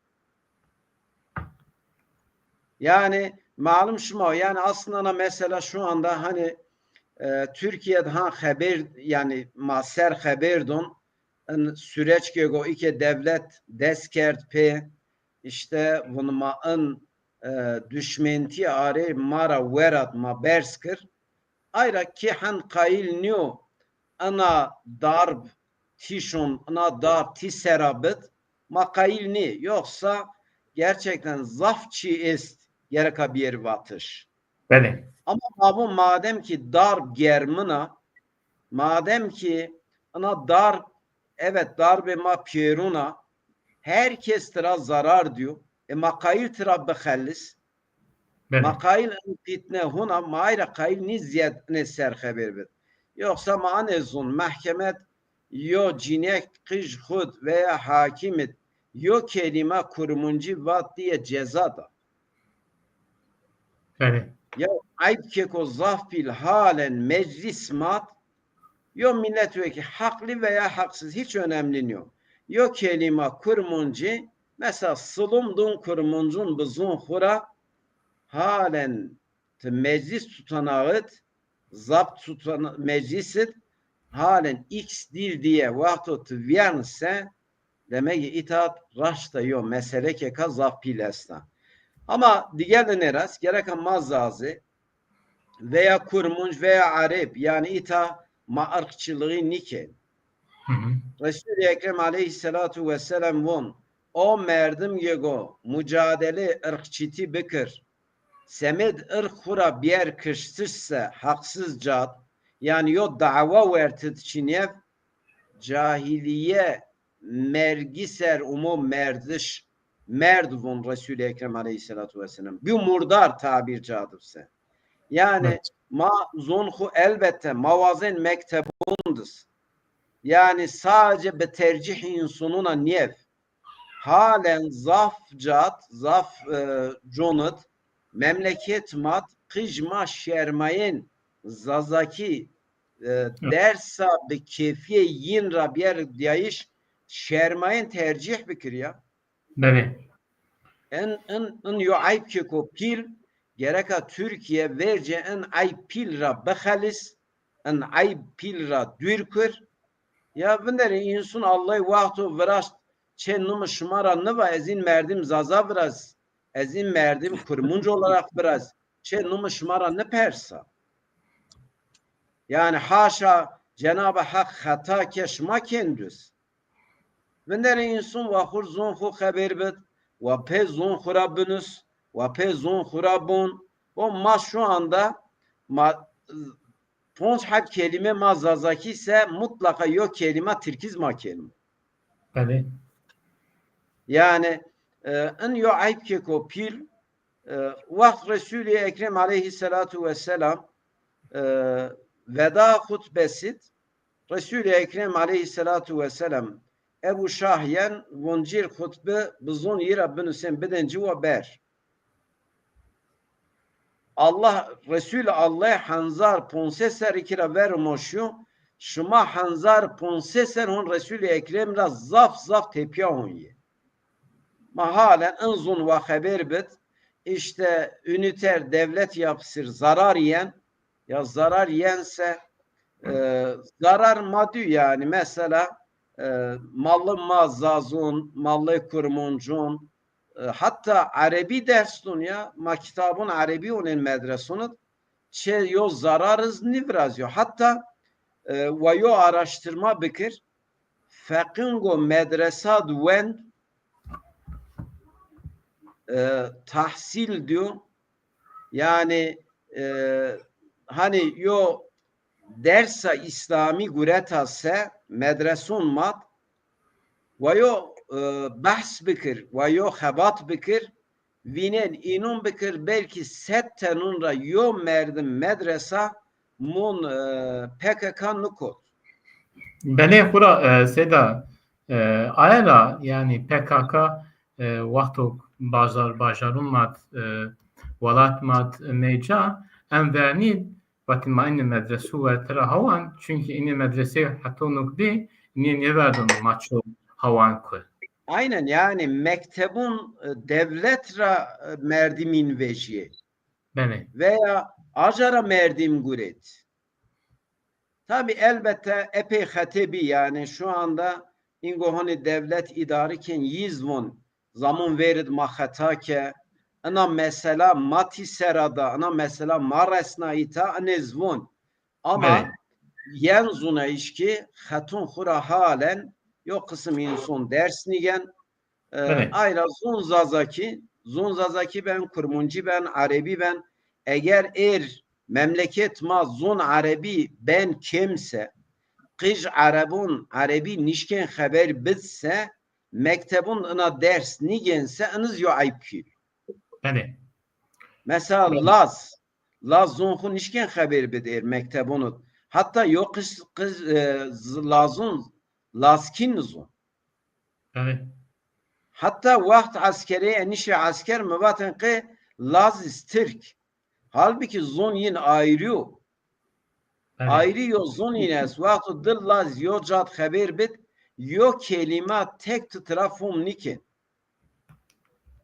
Yanî malum şima, yanî aslında mesela şu anda hani, e, Türkiye'de ha xeber, yanî ma ser xeber dun, in süreç ke go îke dewlet dest kerd pê, işte vun ma in, e, düşmentî arê ma ra werat, ma berz kir. Ayra kî hend qayîl nîyo ina darb tîşon, ina darb tî sera bid, ma qayîl nî. Yoksa gerçekten zaf çî est gereka biyerî vatiş. Belê. Ama ma vun madem ki darb germin a, madem ki ina darb, evet, darbê ma pêrun a, her kes tira zarar dîyo, e, ma qayîl tira bixelis, Belê. Ma qayîl in fîtne huna, ma ay ra qayîl nî zîyed inê ser xeber bid. Yoxsa ma anê zun mehkemed yo cînek qij xud veya hakîmid yo kelîma kurmuncî vat diye ceza da. Belê. Ya eyb keko zaf pîl halen meclîs mat, yo milletvekî haqlî veya haqsız, hiç önemli nîyo. Yo kelîma kurmuncî, mesela silum dun kurmuncun bi zun xu ra, halen ti meclîs tutanaxid, zapt tutana-, meclîsid, halen X dil diye wexto ti vîyern se, demek îta raşta yo meselekêka zaf pîl esta. Ama digel inê ra zî gereka ma Zazê veya Kurmunc veya Ereb, yanî îta ma irqçîlixî nîkên. Hı hı. Resûlî Ekrem aleyhîsselatu wesselam von, o merdim yê go mucadelê irqçîtî bikir, semed irq xu ra biyer kiştiş se haqsız cad, yanî yo dawa wertid çinyev, cahiliye mergi ser umo merdiş, merd vun Resul-i Ekrem aleyhisselatu vesselam. Bi murdar tabir cadib se. Yanî ma zon xu elbette ma wazen mektebun dis. Yanî sadece bi tercih insonuna nîyev. Halen zaf cad, zaf, e, conid, memleket mad, qij ma şermayên Zazakî, e, dersa bi kêfîyê yin ra bîyer dîyayîş, şermayên tercîh bikir ya. Belê. In, in, in yo eyb keko pîl, gereka Tirkîye vercê in eyb pîl ra bixelis, in eyb pîl ra dûr kur. Ya vinderê însun Allay wexto viraşt, çê numi şima ra niva, ez în merdim Zaza viraz, ez în merdim Kurmunc olarak viraz, çê numi şima ra nipersa. Yanî haşa Cenab-ı Hak xeta ke şima kên dus. Vinderê însun wa xur zon xu xeber bid, wa pê zon xu ra binus, wa pê zon xu ra bun. O ma şu anda ma ponc heb kelîme ma Zazakî se mutlaqa yo kelîma Tirkîz ma kelîme. Belê. Yanî, e, in yo eyb keko pîl, e, wext Resûlî Ekrem aleyhisselatu vesselam, e, veda xutbesid, Resûlî Ekrem aleyhisselatu vesselam Ebu Şah yen, vun cîr xutbe bi zon yi ra binusên bidên ci wa ber. Allah, Resûl Allah henzar ponse serrî kî ra ver ûmo şîyo, şima henzar ponse ser hon Resûlî Ekrem ra zaf zaf tepîya hon yê. Ma halen in zon wa xeber bid, îşte unîter dewlet yapısır zarar yen, ya zarar yense, e, zarar madî yanî, mesela, e, mali ma Zazon, mali Kurmuncun, e, hatta Erebî ders dun ya, ma kitabun Erebî onên medresun id, çê yo zarar iz nîvirazîyo. Hatta, e, wa yo araştırma bikir, feqingo medresa di wend, e, tahsîl diyo, yanî, e, hanî yo dersa îslamî gureta se medresun mat, wa yo, e, behs bikir, wa yo xebat bikir, vînên înun bikir, belkî sed tenun ra yo merdim medresa mun, e, P K K nikot. Belê xura, e, Seyda, e, aye ra, yanî P K K, e, wexto bajar, bajarun mat, e, welat mat, e, meyca, en vernî vatî ma înî medresu werte ra hawan, çunkî înî medresey heto nuk bî, nîyê nêverdun ma ço hawan ku. Aynen, yanî mektebun, e, dewlet ra, e, merdimîn vejîyê. Belê. Veya aca ra merdim guret. Tabi elbette epey xete bî, yanî şu anda îngo honî dewlet îdare kên yiz von, zamon verid ma xeta ke, ina mesela ma tî sera da, ina mesela ma resna îta, inê zi von. Ama yen zunayîş ki xetun xu ra halen yo qisim înson ders nîgen. E, ay ra zon Zazakî, zon Zazakî ben, Kurmuncî ben, Erebî ben. Eger êr memleket ma zon Erebî ben kêm se, qij Erebon Erebî nişkên xeber bid se, mektebun ina ders nîgên se, iniz yo eyb pîl. Belê. Mesela Laz, Laz zon xu nişkên xeber bid êr mektebon id. Hatta yo qiz, qiz, e, z-, Lazun, Lazkî nizon. Belê. Hatta wext eskerê enişê esker mi vatin qê Laz iz Tirk. Halbukî zon yin ayrî yo. Belê. Ayrî yo zon yin est. Wexto di Laz yo cad xeber bid, yo kelîma tek tu tira fom nîkên.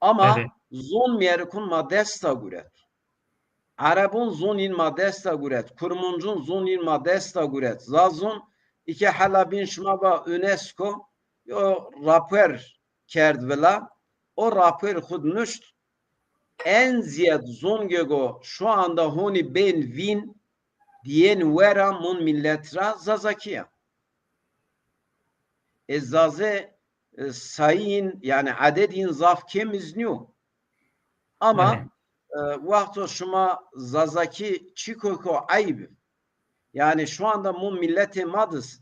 Ama zon mîyerikun ma desta guret. Erebon zon yin ma desta guret. Kurmuncun zon yin ma desta guret. Zazon îke hela bîn şima va UNESCO yo raper kerd vila. O raper xud nuşt. En ziyad zongego şu anda honî bên vîn diyên wera mun millet ra Zazakî ya. E, Zaze, e, sayîn, yanî ededîn zaf kêm iz nîyo. Ama e, wexto şima Zazakî çîko ko eyb. Yani şu anda mu milletê ma dis,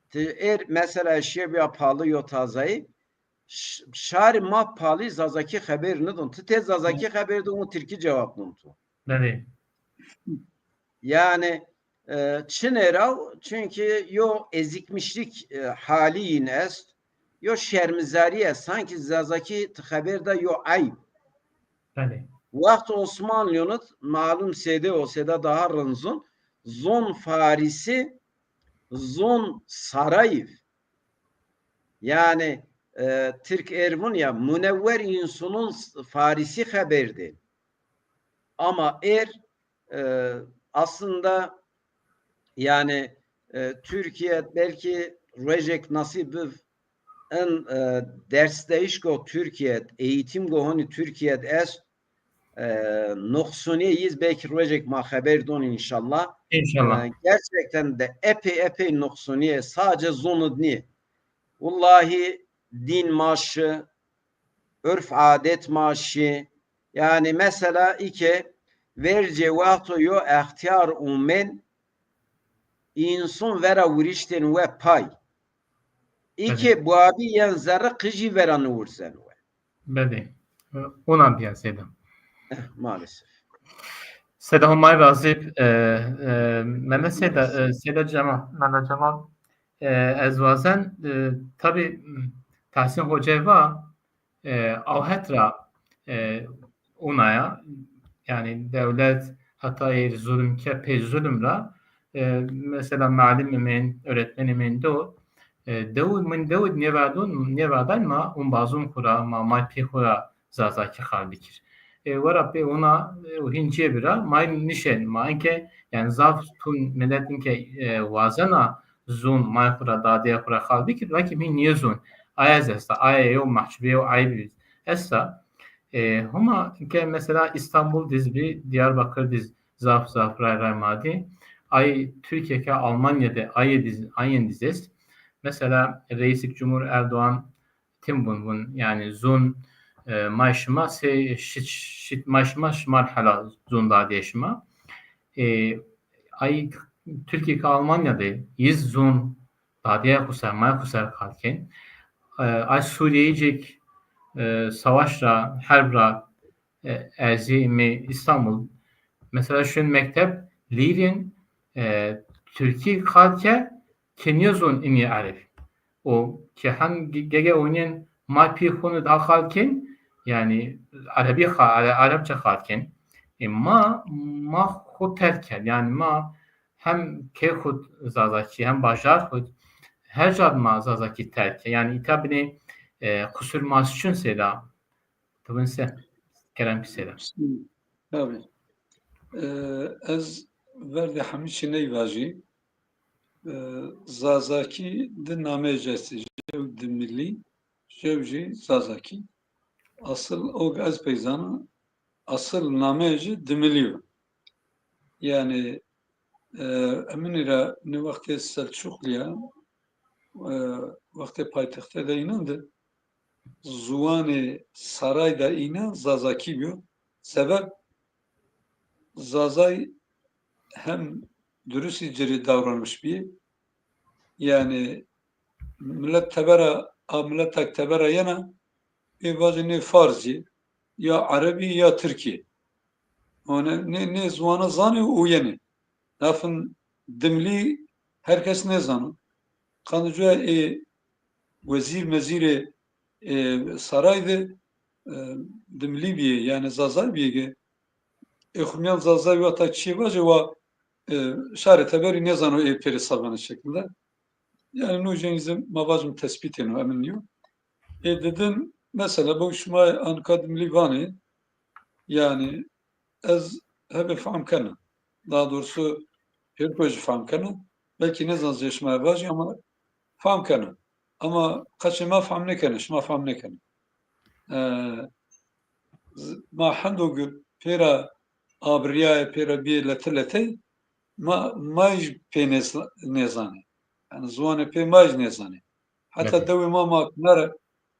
ti êr mesela şîye bîya Pali yo tazayî, ş-, şarê ma Pali Zazakî xeber nidon. Ti tê Zazakî xeber dun, mu Tirkî cewab dun tu. Belê. Yani, e, çinê ra, çünkü yo ezikmişlik, e, hali yin est, yo şermizarî est. Sanki Zazakî ti xeber da yo eyb. Belê. Wext Osmanlîyon id, malum sêde o, sêda daha rind zun, zon Farîsî, zon sarayîv. Yani, e, Tirk êr vun ya, munewwer însunun s-, Farîsî xeber dên. Ama êr, e, aslında yani, e, Türkiye belki rojêk nasîb biv in, e, dersdeyişko Türkiye, eğitimgo honî Türkiye est, e, nuqsonîye yiz belki rojêk ma xeber don înşallah. İnşallah. E, gerçekten de epey epey nuqsonîye, sadece zon id nîyê. Wellahî dîn ma şi, urf adet ma şi. Yani mesela îke vercê wexto yo extîyar umen, însun vera wiriştên we pay. Îke babî yen zerre qijî vera niwurzen we. Belê. Ona bîya sêda. Eh, maalesef. Sêda Homay razî, e, e, Mehmet Sêda, e, Sêda Cemal, Mehmet Cemal, e, ez wazen, e, tabî, m, Tahsîn Hocayî va, e, awhet ra, e, onaya, yani dewlet heta êr zulm ke, pê zulm ra, e, mesela malim imên, öğretmen imên do, e, dewid, min dewid nêverdon, nêverdayn ma umbazon xwu ra, ma may pê xwu ra Zazakî xal bikir. E, wera pê ona, e, û hîn cêbî ra may nişên, ma inke, yani zaf tun millet inke, e, wazena zon may xwu ra, dadîya xwu ra xal bikir, lakin hîn nêzon. Aya ez esta, aya yew mahcubîye, yew eybî esta. E, homa ke mesela Îstanbul diz bî, Diyarbakır diz zaf zaf ray ray ma dî. Ay Türkiye ke Almanya de ayê diz, ayên diz est. Mesela Reisik Cumhur Erdoğan tim vun vun, yani zon, e, may şima sey, şit, şit may şima, şimal hela zon dadîye şima. E, ay Türkiye ke Almanya de yiz zon dadîya xwu ser, may xwu ser xal kên. E, ay Suriyeyicêk, e, savaş ra, herb ra, e, erzî imi Îstanbul. Mesela şin mekteb lîrên, e, Tirkî xal ke, ke nêzon inî Ereb. O ke hem ge-, gege oynên ma pî xwu nî da xal kên, yani Erebî xa-, Ere-, Erebçe xal kên. E, ma, ma xwu terk kerd. Yani ma hem key xwu Zazakî, hem bajar xwu, her ca ma Zazakî terk kerd. Yani îta binê, e, qusur ma çin sêda. Ti vin se? Kerem ki sêda. Tabii. E, ez verdê hemî çî ney vajî. E, Zazakî di nameyê ci estê, jew Dimilî, jew jî Zazakî. Asıl o ez pey zana, asıl nameyê ci Dimilî yo. Yani, e, eminî ra nê wextê Selçuqlîya, e, wextê paytexte de înan de, ziwanê saray de înan Zazakî bîyo. Sebeb Zazay hem durusî ci rê davranmiş bîyê. Yani millet tebera, a milletek tebera yena, ê vajê nê Farzî, ya Erebî ya Tirkî. Wane nê, nê ziwana zanê û yenê. Lafin Dimlî her kes nêzano. Qandê cuya ê wezîr mezîrê, e, saray de, e, Dimlî bîyê, yani Zazay bîyê ke ê xwu mîyan Zazay wexta çîyê vajê wa, e, şarê teberî nêzano ê pêrê se benê şekilde. Yani no jênî zî ma vajim tespîtêno, emin nîyo. Ê didin mesela bo şima anka Dimlî vanê, yani ez hebê fam kena. Daha doğrusu hêrko jî fam kena. Belkî nêzan zê şima vajî ama fam kena. Ama qeçê ma fam nêkenê, şima fam nêkenê. E, z-, ma hendo ki pêra abrîyayê, pêra bîyê lete letey, ma, ma jî pê nêz-, nêzanê. Yani ziwanê pê ma jî nêzanê. Heta dewê ma, ma kinare,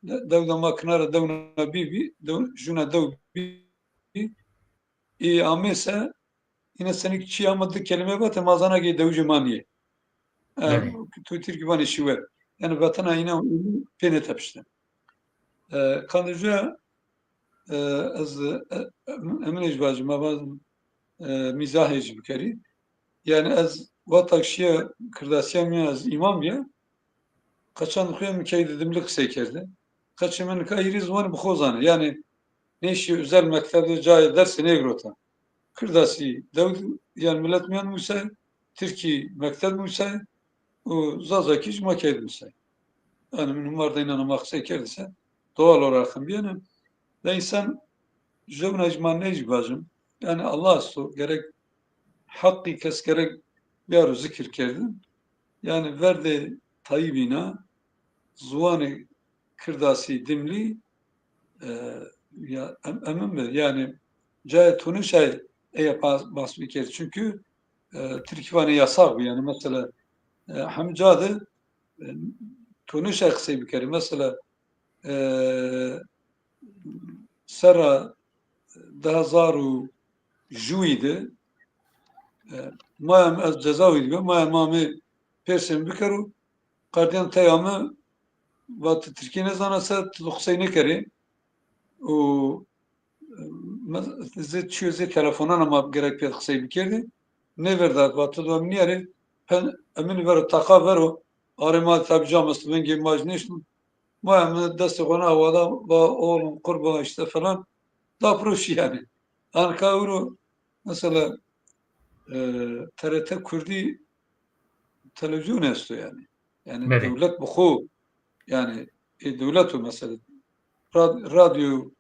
de-, dewda ma kinare dewna bî bî, dew-, jûna dew bî, ê amê se, îna senîk çî ama di kelîme vate, ma zana ke dewijê ma nîyê. E, Belê. Tu tirkî vanê şîwer. Yanî vatena îna pê nêtepişte. E, Kandî Cuya, e, ez, e, em-, emin ej vajî, ma vajî, e, mîzahê jî bikerî. Yanî ez wexta şîya kirdasîya mi ez îmam bîya, qeçan xo mi key de dimlî qisey kerde. Qeçê mi nika hîrê ziwanî bi xo zanê. Yanî nêşî özel mekteb de cayê dersê nêgirota. Kirdasî dew, yanî milet mîyan musay, tirkî mekteb musay û zazakî jî ma key de musay. Yanî min humar de înan ma qisey kerdî se, doğal olarak bîyene. De însan jewna jî ma ney jî vajim. Yanî Allah esto, gerek heqî kes gerek biyaro zikir kerdin. Yanî verdê Tayyîbî na ziwanê kirdasî dimlî, e, ya, em-, emin bi. Yanî cayê to nêşay eye bas-, bas bikerî. Çunkî, e, tirkî vanê yasax bi. Yanî mesela, e, hem ca de, e, to nêşay qisey bikerî. Mesela, e, serra di hezar û jûyî de, e, maya mi ez cezawî de bî, maya mi amê pêrsê mi bikero, qardîyan tey ame, va ti tirkî nêzana se, ti qisey nêkerê. Û, e, me-, zê çîyo zê telefonan ama gerek pê qisey bikerdî. Nêverda, va ti do em nîyerê, pen-, emin vero, taqa vero, arê ma tabî cam est, vengê ma jî nêşno. Maya mi destê xo na wada, va oğlum qurban işte falan. Da pro şî yanî. Anka ewro mesela, e, T R T Kurdî televîzyon esto yanî. Yanî Belê. Dewlet bi xo, yanî, e, dewlet o mesela. Rad-, radyo,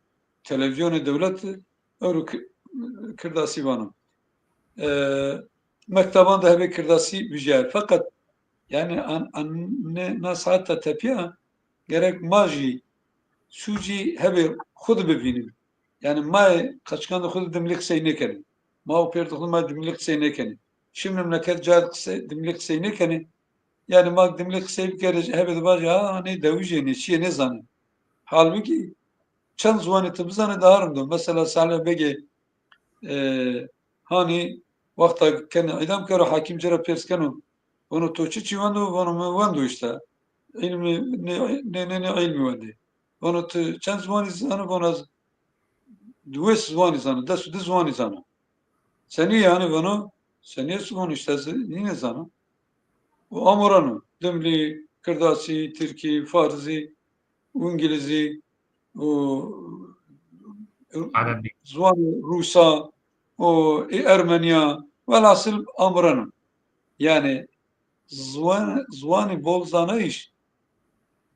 televîzyonê dewlet ewro ki-, kirdasî vano. E, mekteban de hebê kirdasî vijyayê. Feqet yanî an, an, ne, na saeta tepîya gerek ma jî sûcî hebê xo de bivînî. Yanî ma yê qeçikan de xo de dimlî qisey nêkenî. Ma û pêrdê xo de ma dimlî qisey nêkenî. Şî memleket cayê de qisey, dimlî qisey nêkenî. Yanî ma dimlî qisey bikerê, hebê de vajê, ha, nê dewijê, nê çîyê nêzanê. Halbukî çend ziwanî ti bizanê daha rind o. Mesela Salih Begê, e, hanî wexta kenê îdam kero, hakîm ci ra pêrs keno, vano to çiçî wendo? Vano mi wendo işte. Îlmî nê, nê, nê, nê îlmî wendê. Vano ti çend ziwanî zanî? Vano ez diwês ziwanî zana, des û di ziwanî zana. Senî yanî? Vano senî? Ez vano işte ez nîne zana. Û amoreno. Dimlî, kirdasî, tirkî, farzî, û îngilîzî, û Erebî. Ziwanê rûsa, û ê ermenîya, welhasil amoreno. Yanî ziwan, ziwanî bol zanayîş,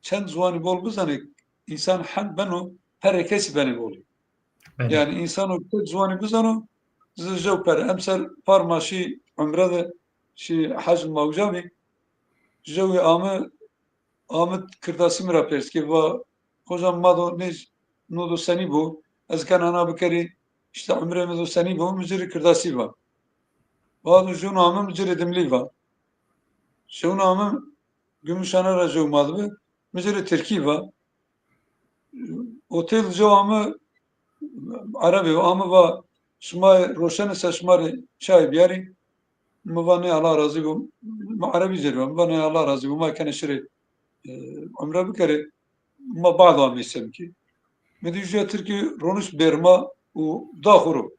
çend ziwanî bol bizanê, însan hend beno, perê kesî benê bolî. Belê. Yanî însano tek ziwanî bizano, zi jew pere. Emser par ma şî umre de, şî hec ma uca bî. Jewî ame, ame kirdasî mi ra pers kê, va, hocam, ma do nê, no do senî bo? Ez kena na bikerî, işte umrê mi do senî bo? Mi ci rê kirdasî va. Va do jewn ame, mi ci rê dimlî va. Jewn ame Gümüşhane ra jew ma de bi, mi ci rê tirkî va. Otel ci ame, erebê ame, va şima roşenê se şima rê çay biyarî. Mi va nê, Allah razî bo. Mi erebî ci rê va. Mi va nê, Allah razî bo. Ma kenê şirê, e, umre bikerê. Ma bado amê semkî. Mi dî juya tirkî ronişt bêr ma û da xo ro.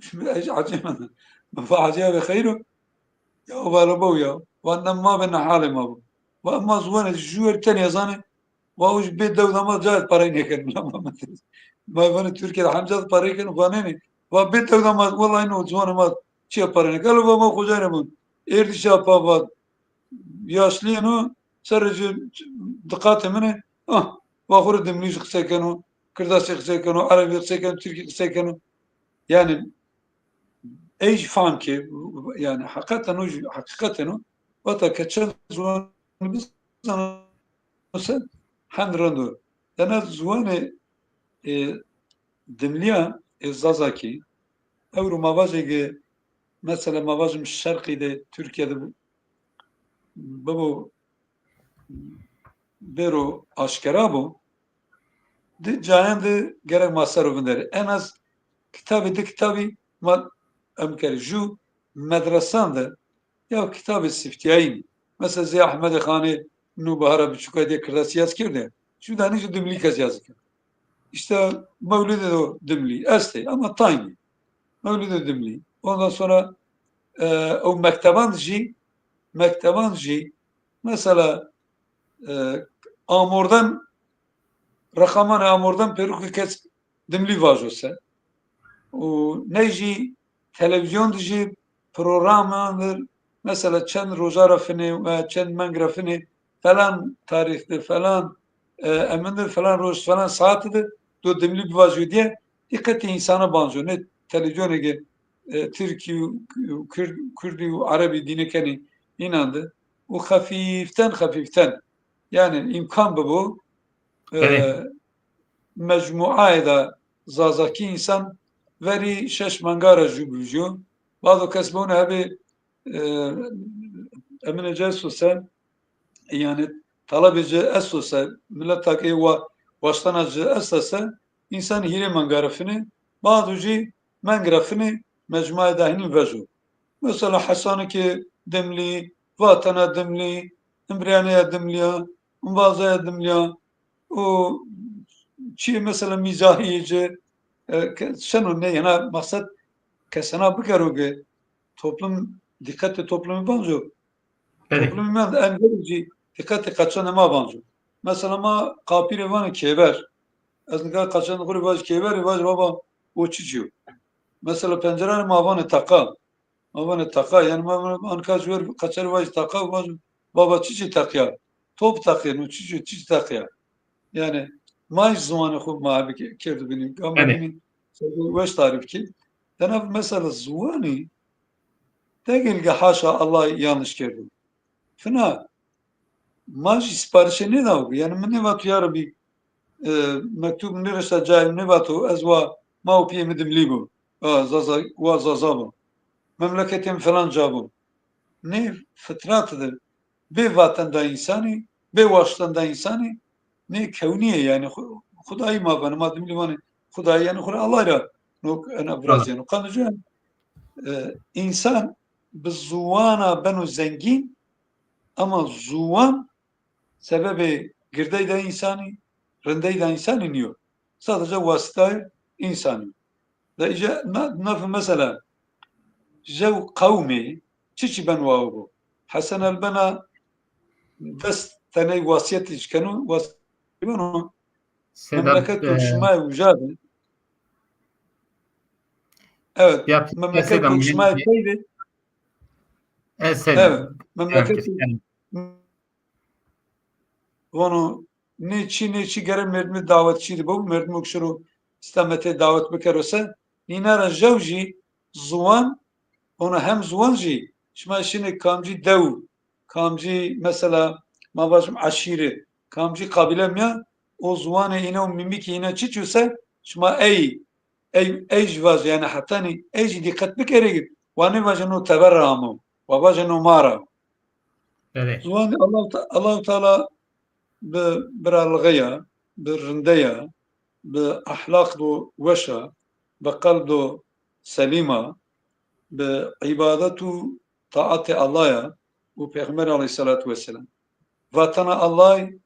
Şimdi ez ecêb mende. Mi va ecêb xeyr o. Ya, o valo bo ya. Va ne ma be ne halê ma bo. Va ma ziwanê jû wer tenê zanê. Va o jî bê dewda ma cayet parey nêkeno. Ma vanê Tirkîye de hemca de parey keno, va nê nê. Va bê dewda ma, wellahî no ziwanê ma çîye parey nêkeno. Va ma xocayne bun. Êrdîşa pa va yaşlîyeno, serê ci diqatê min ê. Ah, va xo rê dimlî jî qisey keno, kirdasî qisey keno, erebî qisey keno, tirkî qisey keno. Yanî ey jî fam ke, yanî heqeten o jî heqîqeten o. Vata ke çend ziwan bizano se hend rind o. Dena ziwanê, e, dimlîya, e, zazakî, ewro ma vajê ke, mesela ma vajim şerqî de, Tirkîye de bibo, bêro aşkera bo, di cayan de gerek ma ser o vinderê. En az Kitabê, di kitabî ma em kerê. Ju medresan de ya kitabê siftîyayî nî. Mesela zê Ehmedê Xanê Nûbehara Biçûka diye kirdasî yaz kerde. Ju danî ju dimlî kes yaz kerd. İşte Mewlidê do dimlî estê ama taynî. Mewlidê dimlî. Ondan sonra e, o mekteban jî, mekteban jî mesela e, amordan, reqamanê amordan pêro ke kes dimlî vajo se. Û ney jî televîzyon de jî programan dir, mesela çend roja ra finê, e, çend meng ra finê, falan tarîx de, falan, e, emin de, falan roj, falan saet de do dimlî bivajîyo diye, dîqetê însana banco. Nê televîzyonê ke, e, tirkî û, û kurd, kurdî û erebî dîne kenê înan de. Û xefîften, xefîften, yanî îmkan bibo, e, Belê. mecmuayê de zazakî însan verî şeş menga ra jû bivijîyo. Bado kes bone hebê, e, emine ci esto se, yanî talebê ci esto se, mileta ke wa waştena ci esta se, însan hîrê menga ra finê, bado jî meng ra finê, mecmuayê de hinî vejo. Mesela Hesanikê dimlî, vatena dimlî, imbrîyaneya dimlî ya, imbazaya dimlî ya, û çîyê mesela mîzahîyê ci, e, ke-, şeno nê, yena maqsed ke sena bikero ke toplum, dîqetê toplumî banco. Belê. Toplumî ma de en verî jî dîqetê qeçanê ma banco. Mesela ma qapî rê vanê kêber. Ez nika qeçanê xo rê vaj kêberî, vaj baba o çiçî yo? Mesela penceranê ma vanê teqa. Ma vanê teqa, yanî ma, ma anka ci ver qeçerî vaj teqa, vaj baba çiçî teqîya? Top teqîyeno, çiçî, çiçî teqîya? Yanî ma jî ziwanê xo ma hebî ke-, kerdo binî, gama Belê. binî, weş tarîf kî. Dena mesela ziwanî degêl ke haşa Allah yanlış kerdo. Fina, ma jî siparişê nêdawo. Yanî mi nêvato ya Rebî, e, mektub nêreşta cayê mi nêvato ez wa ma û pîyê mi dimlî bo. A, Zaza, wa Zaza bo. Memleketê mi filan ca bo. Nê fitrat de bê vatenda însanî, bê waştenda însanî, nê kewnî yê yanî. Xu-, Xudayî ma vanê, ma dimlî vanê Xudayî yanî xwu rê Allay ra no ena virazîyeno. Qandê ci, e, însan bi ziwana beno zengîn, ama ziwan sebebê girdeyda însanî, rindeyda însanî nîyo. Sadece wasitayê însanî yo. De îca na, nafi mesela jew qewmê çiçî ben wawo bo. Hesen Elbena des teney wasîyetî ci keno, wasîyetî beno, Sedat, memleketê e, şima yê uca de. Evet, ya, memleketê şima yê tey de. Evet, memleketê vano, nê çî, nê çî gere merdimê dawetçî de bo, merdimo ke şiro îstîqametê dawet bikero se, nîna ra jew jî ziwan, ona hem ziwan jî, şima şinê kamcî dew, kamcî mesela ma vajim eşîre, kamcî qabîle mîyan, o ziwanê îne û mîmîkê îne çiçî yo se, şima ey, ey, ey jî vaje, yanî hetanî ey jî dîqet bikerê, wa nêvaje no teber ra amo, wa vaje no ma ra. Evet. Ziwan Allahu Te-, Allahu Teala bi biralixeya, bi rindeya, bi ehlaq do weşa, bi qelb do selîma, bi îbadet û taatê Allaya û Pêxemberî aleyhisselatu vesselam. Vatena Allay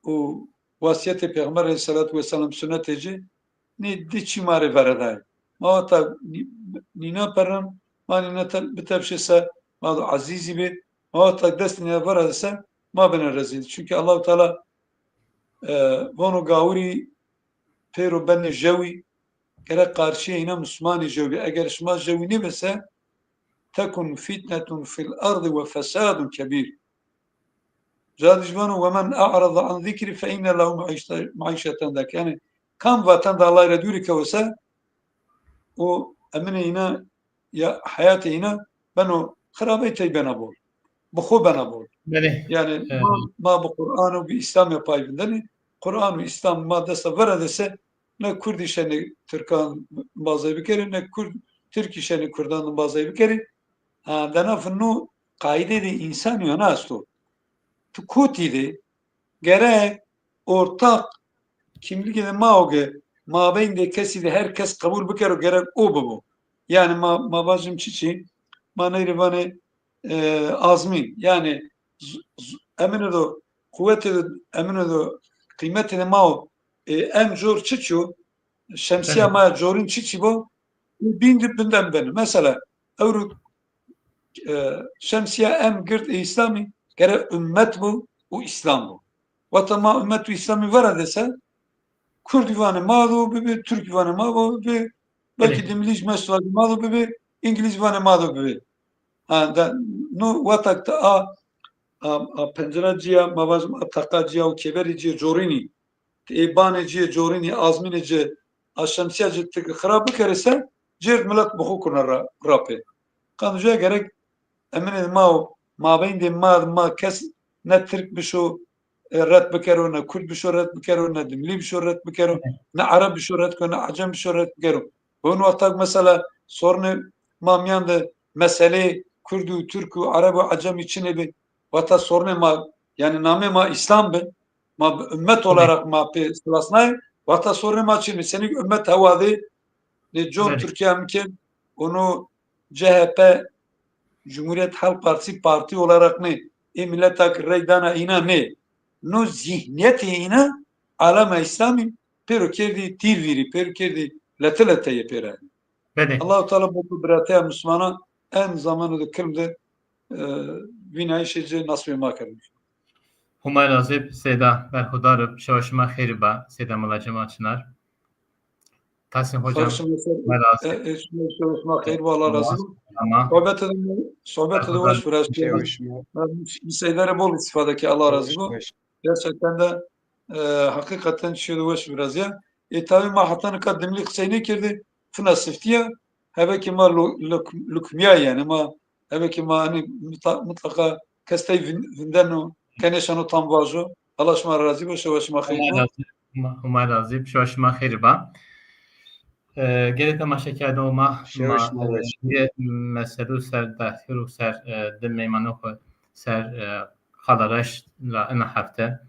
û wasîyetê Pêxember aleyhisselatu vesselam, sunnetê ci, nê di çî ma rê veredayê. Ma wexta nî-, nîna perrin, ma nîna te-, bitepşê se, ma do ezîzî bê, ma wexta dest nîna verade se, ma bêne rezîl. Çunkî Allahu Teala, e, vano gawirî pêro benê jewî, gerek qarşîyê îna muslimanî jewî. Eger şima jewî nêbê se, tekun fitnetun fil ardi ve fesadun kebîr. Ca de jî vano, "Ve men a'rada an zikrî fe inne lehu maîşte-, maîşeten danke." Yanî kam vatenda Allay ra dûrî kewo se, o eminê îna ya heyatê îna beno xirabey, tey bena bol. Bi xo bena bol. Belê. Yanî ma, ma bi Quran û bi Îslamî pay vindenê. Quran û Îslam ma desta verade se, ne kurdî şenê tirkan imbazey bikerê, ne kurd, tirkî şenê kurdan imbazey bikerê. Ha, dena finno qaîdê de însanî yona esto. Tu kotî de gerek ortak kimlîgê de ma o ke mabeyndê kesî de her kes qebul bikero gerek o bibo. Yanî ma, ma vajim çiçî? Ma ney rê vanê, e, azmîn. Yanî z-, z-, emino do, quwetê do, emino do, qîmetê de ma o, e, en cor çiçî yo? Şemsîya ma ya corîn çiçî bo? Bîn di binden beno. Mesela, ewro, e, şemsîya em gird ê Îslamî gere ummet bo û Îslam bo. Wata ma ummet û Îslamî vera de se, Kurdî vanê ma do bibi, Tirkî vanê ma do bibi, belkî Dimilî jî meşt vajî ma do bibi, Îngilîz vanê ma do bibi. Ha, da, no wata ke a, a, a pencera ci ya, ma vajim a taqa ci ya û kêberî ci ya corînî, ti ê banê ci ya corînî, azmînê ci, a şemsîya ci ti xirab bikerê se, cêrd milet bi xo kuna ra-, rapê. Qandî cuya gerek eminê ma û mabeyndê ma, ma kes ne Tirk bişo, e, red bikero, ne Kurd bişo red bikero, ne Dimilî bişo red bikero, ne Ereb bişo red bikero, ne Ecem bişo red bikero. Hûn wexta ke mesela sorunê ma mîyan de meseleyê Kurd û Tirk û Ereb û Ecemî çinê bi, wexta sorunê ma, yanî namê ma Îslam bi, ma bi ummet olarak ma pê silasnayê, wexta sorunê ma çin bi. Senî ummet hewa de, nê con Tirkîya mi ke, onu C H P, Cumhuriyet Halk Partisi, partî olarak nê, ê mileta ke rey dana îna nê. No zîhnîyetê îna alema Îslamî pêro kerdî tîr vîrî, pêro kerdî lete lete yê pêra. Belê. Allahu Teala bo birateya Muslimana en zamano de kilm de, e, vînayîşê ci nasîbê ma kero. Humay razî b, Seyda, berxudar ib, şewa şima xêrî ba, Seyda Mela Cemal Çinar. Tahsin Hocam, Homa razî. E, e, şima, şima xeyr bo, Allah razî bo. Ama sohbete de, sohbete de weş virazîya. Şewa şima. Seyda rê bol îstîfade ke, Allah razî bo. Gerçekten de, e, hakikaten şiyo de weş virazîya. E, tabî ma heta nika Dimilî qisey nêkerdî, fina siftî ya. Hebe ke ma lo-, luk-, lukmîya yanî ma, hebe ke ma hanî muta-, mutlaqa kes tey vin-, vindeno, kenê şano tam vajo. Allah şima razî bo, şewa şima xeyr bo. Humay razî, Humay razî, şewa şima xeyr ba. E, gerek ma şekerdo ma, şewa şima weş. Yê meselu ser, dehtir û ser, e, di meymanê xo ser, e, Xala Reş ra ina hefte,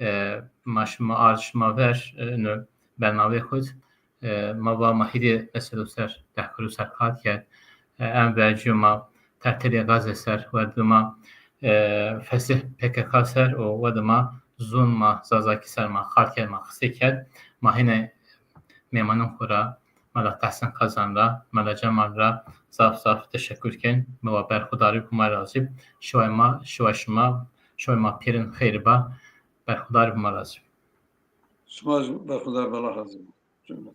e, ma şima ard şima ver, e, ino bernameyê xo d, e, ma va ma hîrê meselo ser, dehkiro ser qal kerd. E, en vercîyo ma tertelê Gaze ser, werdo ma, e, fesih P K K ser û werdo ma zon ma Zazakî ser ma qal kerd, ma qisey kerd. Ma hînê mêmanên xo ra, Mela Tahsin Kazan ra, Mela Cemal ra zaf zaf teşekur kên. Mi va berxudar ib, Humay razî b. Şiway ma, şiway şima, şiway ma pîrin xeyr ba. Berxudar ib, Humay razî b. Şima zî berxudar, Allah razî bo.